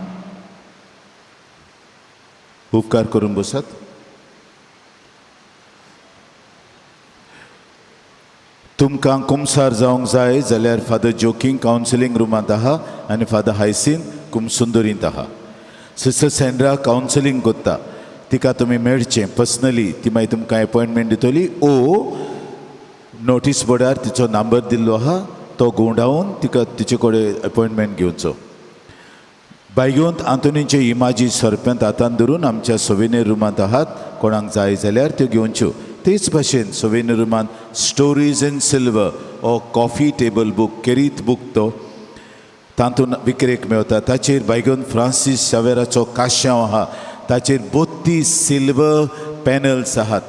उपकार करून बसात. तुमकां कुमसार जावंक जाय जाल्यार फादर जोकींग कावन्सिलींग रुमांत आहा आनी फादर हायसीन कुमसुंदरींत आहा. सिस्टर सेंड्रा कावन्सिलींग कोत्ता, तिका तुमी मेळचें पर्सनली, ती मागीर तुमकां एपॉयंटमेंट दितली ओ नोटीस बोर्डार तिचो नंबर दिल्लो आहा तो घुंवडावन तिका तिचे कडेन एपॉयंटमेंट घेवचो. बायगोंत आंतोनीचे इमाजी सरप्यांत हातान धरून आमच्या सोवेनीर रुमांत आहात, कोणाक जाय जाल्यार त्यो घेवच्यो. तेच भाशेन सोवेनीर रुमांत स्टोरीज इन सिल्वर हो कॉफी टेबल बूक, केरीत बूक तो तातूंत विक्रेक मेवता. ताचेर बायगोन फ्रांसीस शावेराचो काश्यांव आहा, ताचेर 32 सिल्वर पॅनल्स आहात,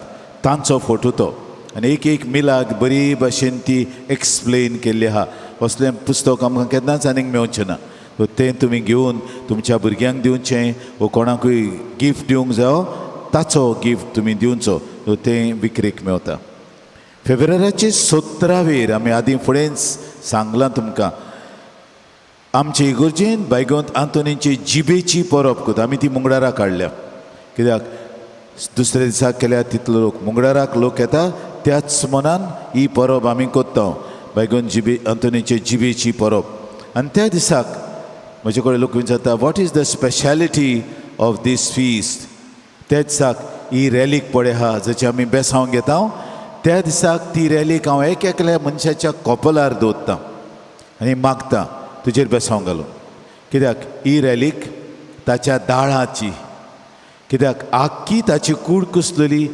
तांचो फोटो तो आनी एक एक मिलाक बरी भाशेन ती एक्सप्लेन केल्ली आहा. असलें पुस्तक आमकां केन्नाच आनीक मेवचें ना. तें तुमी घेवन तुमच्या भुरग्यांक दिवचें वो कोणाकूय गिफ्ट दिवंक जावो ताचो गिफ्ट तुमी दिवचो, तें विक्रेक मेवता. फेब्रुवाराचे 17वेर आमी आदीं फुडेंच सांगलां तुमकां, आमचे इगोर्जेन बायगोंत आंतोनीची जिबेची परब करता. आमी ती मुंगडाराक काडल्या, कित्याक दुसऱ्या दिसा केल्या तितलो लोक मुंगडाराक लोक येता, त्याच मनान ही परब आमी करता, बायगोन जिबे आंतोनीचे जिबेची परब. आनी त्या दिसाक म्हजे कडेन लोक विचारता, what is the speciality of this feast? त्या दिसाक ही रॅलीक पळय आहा, जशी आमी बेसांव घेता त्या दिसाक ती रॅलीक हांव एक एकल्या मनशाच्या कोपलार दवरतां आनी मागता तुजेर बेसांव घालून, कित्याक ही रॅलीक ताच्या दाळाची, कित्याक आख्खी ताची कूड कुसलेली,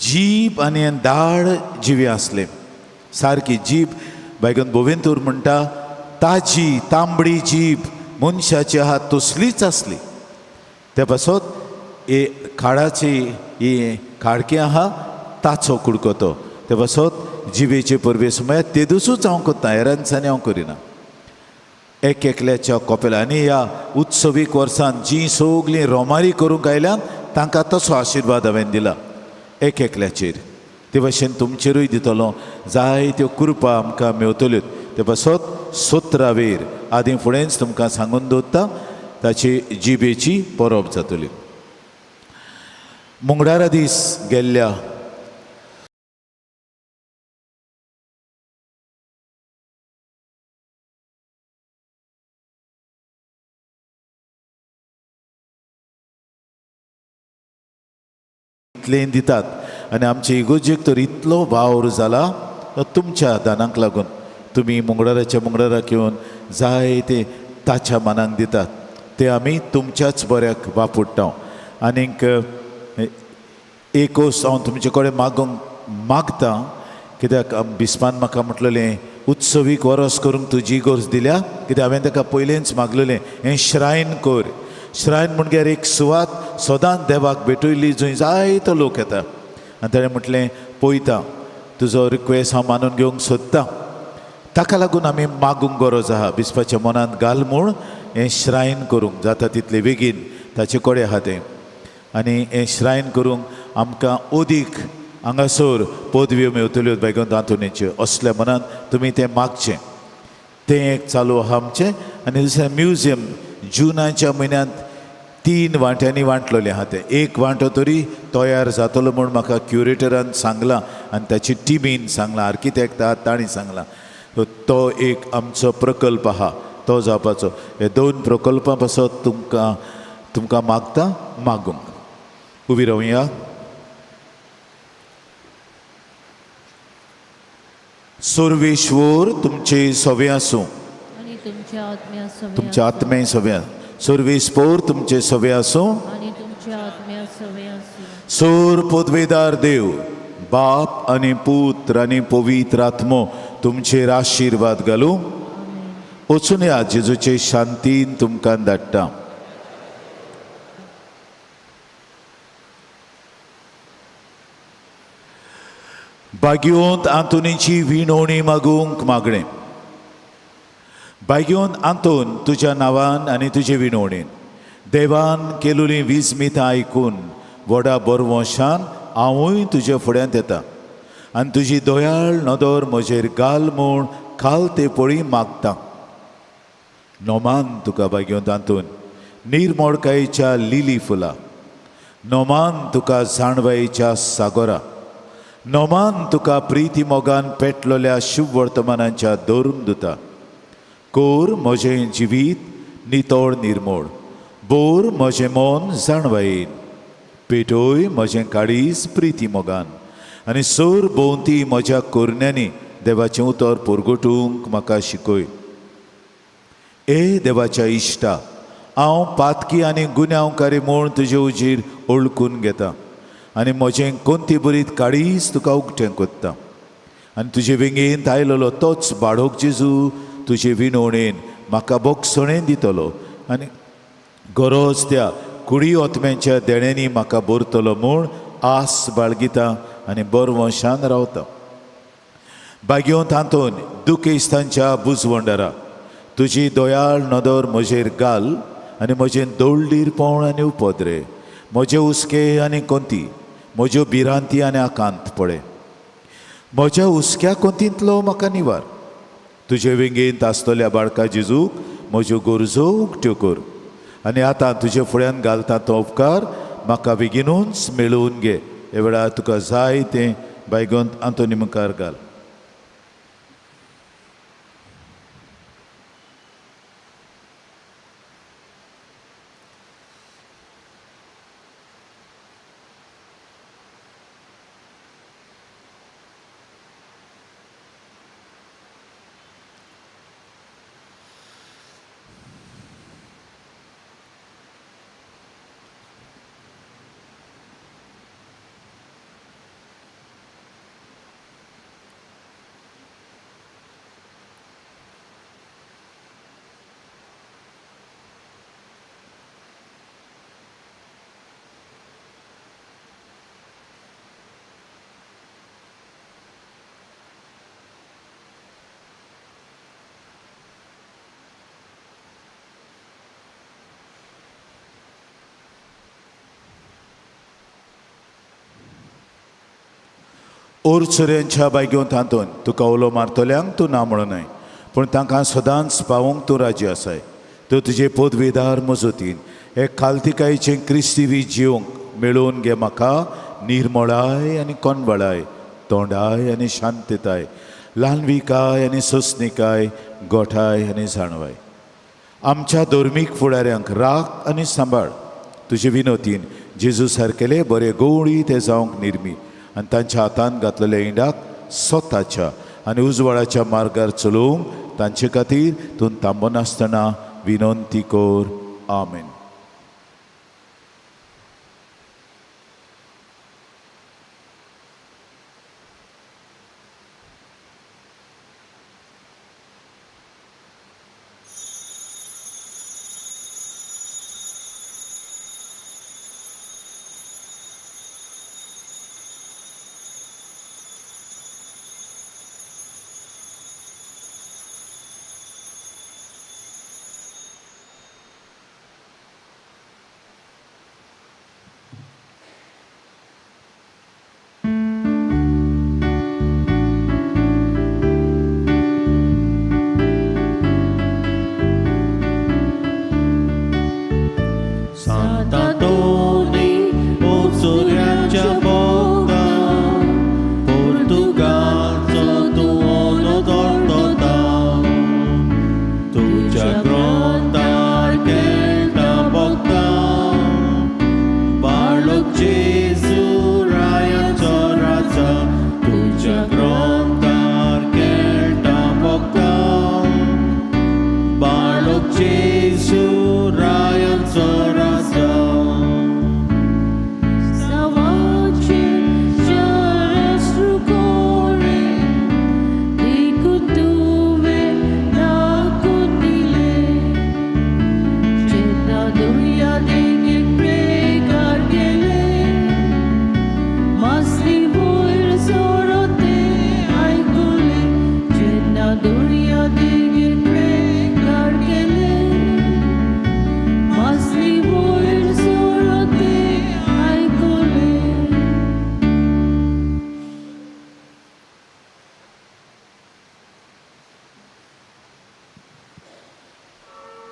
जीब आनी दाळ जिवी आसले सारकी जीब. बायगन बोवेंतूर म्हणटा ताजी तांबडी जीब मनशाची आहा तसलीच आसली. त्या पासत हे खाडाची ही खाडकी आहा ताचो कुडको तो, ते पासत जिबेचे परबे सुमया तेदुसूच हांव करता, हेर दिसांनी हांव करिना. एक एकल्याच्या कोपेला. आनी ह्या उत्सवीक वर्सान जीं सगळीं रोमारी करूंक आयल्यान तांकां तसो आशिर्वाद हांवें दिला एक एकल्याचेर, ते भाशेन तुमचेरूय दितलो. जायत्यो कृपा आमकां मेवतल्यो. ते पासत 17वेर आदीं फुडेंच तुमकां सांगून दवरता ताची जिबेची परब जातली. मुंगडारा दीस गेल्ल्या इतलें दितात आनी आमचे इगोर्जेक तर इतलो वावर जाला तो तुमच्या दानाक लागून. तुमी मुंगडाराच्या मुंगडाराक येवन जाय ते ताच्या मनाक दितात, ते आमी तुमच्याच बऱ्याक वापरता. आनीक एक वस्त हांव तुमचे कडेन मागूंक मागता, कित्याक बिस्पान म्हाका म्हटलेलें उत्सवीक वरस करूंक तुजी इगोर्ज दिल्या, कित्याक हांवें ताका पयलेंच मागलेलें हें श्रायन कर. श्रायन म्हणल्यार एक सुवात सदांच देवाक भेटयल्ली जंय जायतो लोक येता. आनी ताणें म्हटलें पळयता तुजो रिक्वेस्ट हांव मानून घेवंक सोदतां. ताका लागून आमी मागूंक गरज आहा, बिस्पाच्या मनांत घाल म्हूण हें श्रायन करूंक जाता तितले बेगीन ताचे कडेन आहा तें. आनी हें श्रायन करूंक आमकां अदीक हांगासर पदव्यो मेवतल्यो बायगोन आंतोनीच्यो, असल्या मनान तुमी तें मागचें. तें एक चालू आहा आमचें. आनी दुसरें म्युजियम जुनाच्या म्हयन्यांत 3 वांट्यांनी वांटलेलें आहा तें. एक वांटो तरी तयार जातलो म्हूण म्हाका क्युरेटरान सांगलां आनी ताची टिमीन सांगलां, आर्किटेक्ट आहा तांणी सांगलां. तो एक आमचो प्रकल्प आहा तो जावपाचो. हे 2 प्रकल्पां पासत तुमकां तुमकां मागता मागूंक. उबी रावया. सर्वेश्वर तुमचे सवे आसूं आनी तुमच्या आत्म्या सवे तुमच्या आत्मे सवे. सर्वेस्पोर तुमचे सवे आसूं आनी तुमच्या आत्म्या सवे आसूं. सोर पदवेदार देव बाप आनी पुत्र आनी पवित्र आत्मो तुमचेर आशिर्वाद घालूं. वचून या जेजूचे शांतीन तुमकां धाडटा. बाग्योंत आंतोनीची विणवणी मागूंक मागणें. बाग्योंत आंतोन तुज्या नांवान आनी तुजे विणवणेन देवान केलोली विजमितां आयकून व्हडा बरवंशान हांवूय तुज्या फुड्यांत येता आनी तुजी दयाळ नदर म्हजेर घाल म्हूण खाल ते पळी मागता. नोमान तुका बाग्योंत आंतोन निर्मोडकायेच्या लिली फुलां, नोमान तुका जाणवायेच्या सागोरा, नोमान तुका प्रिती मोगान पेटलोल्या शुभ वर्तमानाच्या दवरून दिता. कोर म्हजें जिवीत नितळ निर्मोळ, बोर म्हजें मन जाणवायेन, पेटोय म्हजें काळीज प्रिती मोगान आनी सोर भोंवती म्हज्या कोरण्यांनी देवाचें उतर पोरगोटूंक म्हाका शिकय. ए देवाच्या इश्टा, हांव पातकी आनी गुन्यांवकारी म्हूण तुजे उजीर ओळखून घेता आनी म्हजें कोंती बरीत काळीज तुका उक्तें कोत्ता आनी तुजे वेंगेंत आयलेलो तोच बाळोक जेजू तुजे विनवणेन म्हाका बोगसणेन दितलो आनी गरज त्या कुडी ओतम्यांच्या देण्यांनी म्हाका भरतलो म्हूण आस बाळगिता आनी बरवंशान रावता. बागयोन तातूंत दुखेस्तांच्या बुजवंडरा तुजी दयाळ नदर म्हजेर घाल आनी म्हजें दोळडीरपण आनी उपद्रे, म्हजे हुस्के आनी कोंती, म्हज्यो भिरांती आनी आकांत पळय. म्हज्या हुस्क्या कोंतींतलो म्हाका निवार. तुजे वेंगेंत आसतल्या बाळका जेजूक म्हज्यो गरजो उक्त्यो कर आनी आतां तुजे फुड्यान घालता तो उपकार म्हाका बेगीनूच मेळोवन घे. ह्या वेळार तुका जाय तें बायगोंत आंतोनी मुखार घाल. ओरचुऱ्यांच्या बायगेवन तातूंत तुका उलो मारतल्यांक तूं ना म्हणूं न्हय, पूण तांकां सदांच पावोवंक तूं राजी आसाय. तूं तुजे पदवेदार मजतीन हे खालतिकायेचें क्रिस्तीवी जिवंक मेळोवन घे म्हाका निर्मळाय आनी कोनवळाय, तोंडाय आनी शांतताय, ल्हानविकाय आनी सोंसणिकाय, गोठाय आनी जाणवाय. आमच्या धर्मीक फुडाऱ्यांक राख आनी सांबाळ. तुजे विनोतीन जेजू सारकेले बरे गवळी ते जावंक निर्मी आनी तांच्या हातान घातलेल्या इंडाक स्वताच्या आनी उजवाडाच्या मार्गार चलोवंक तांचे खातीर तूं थांबनासतना विनंती कर. आमेन.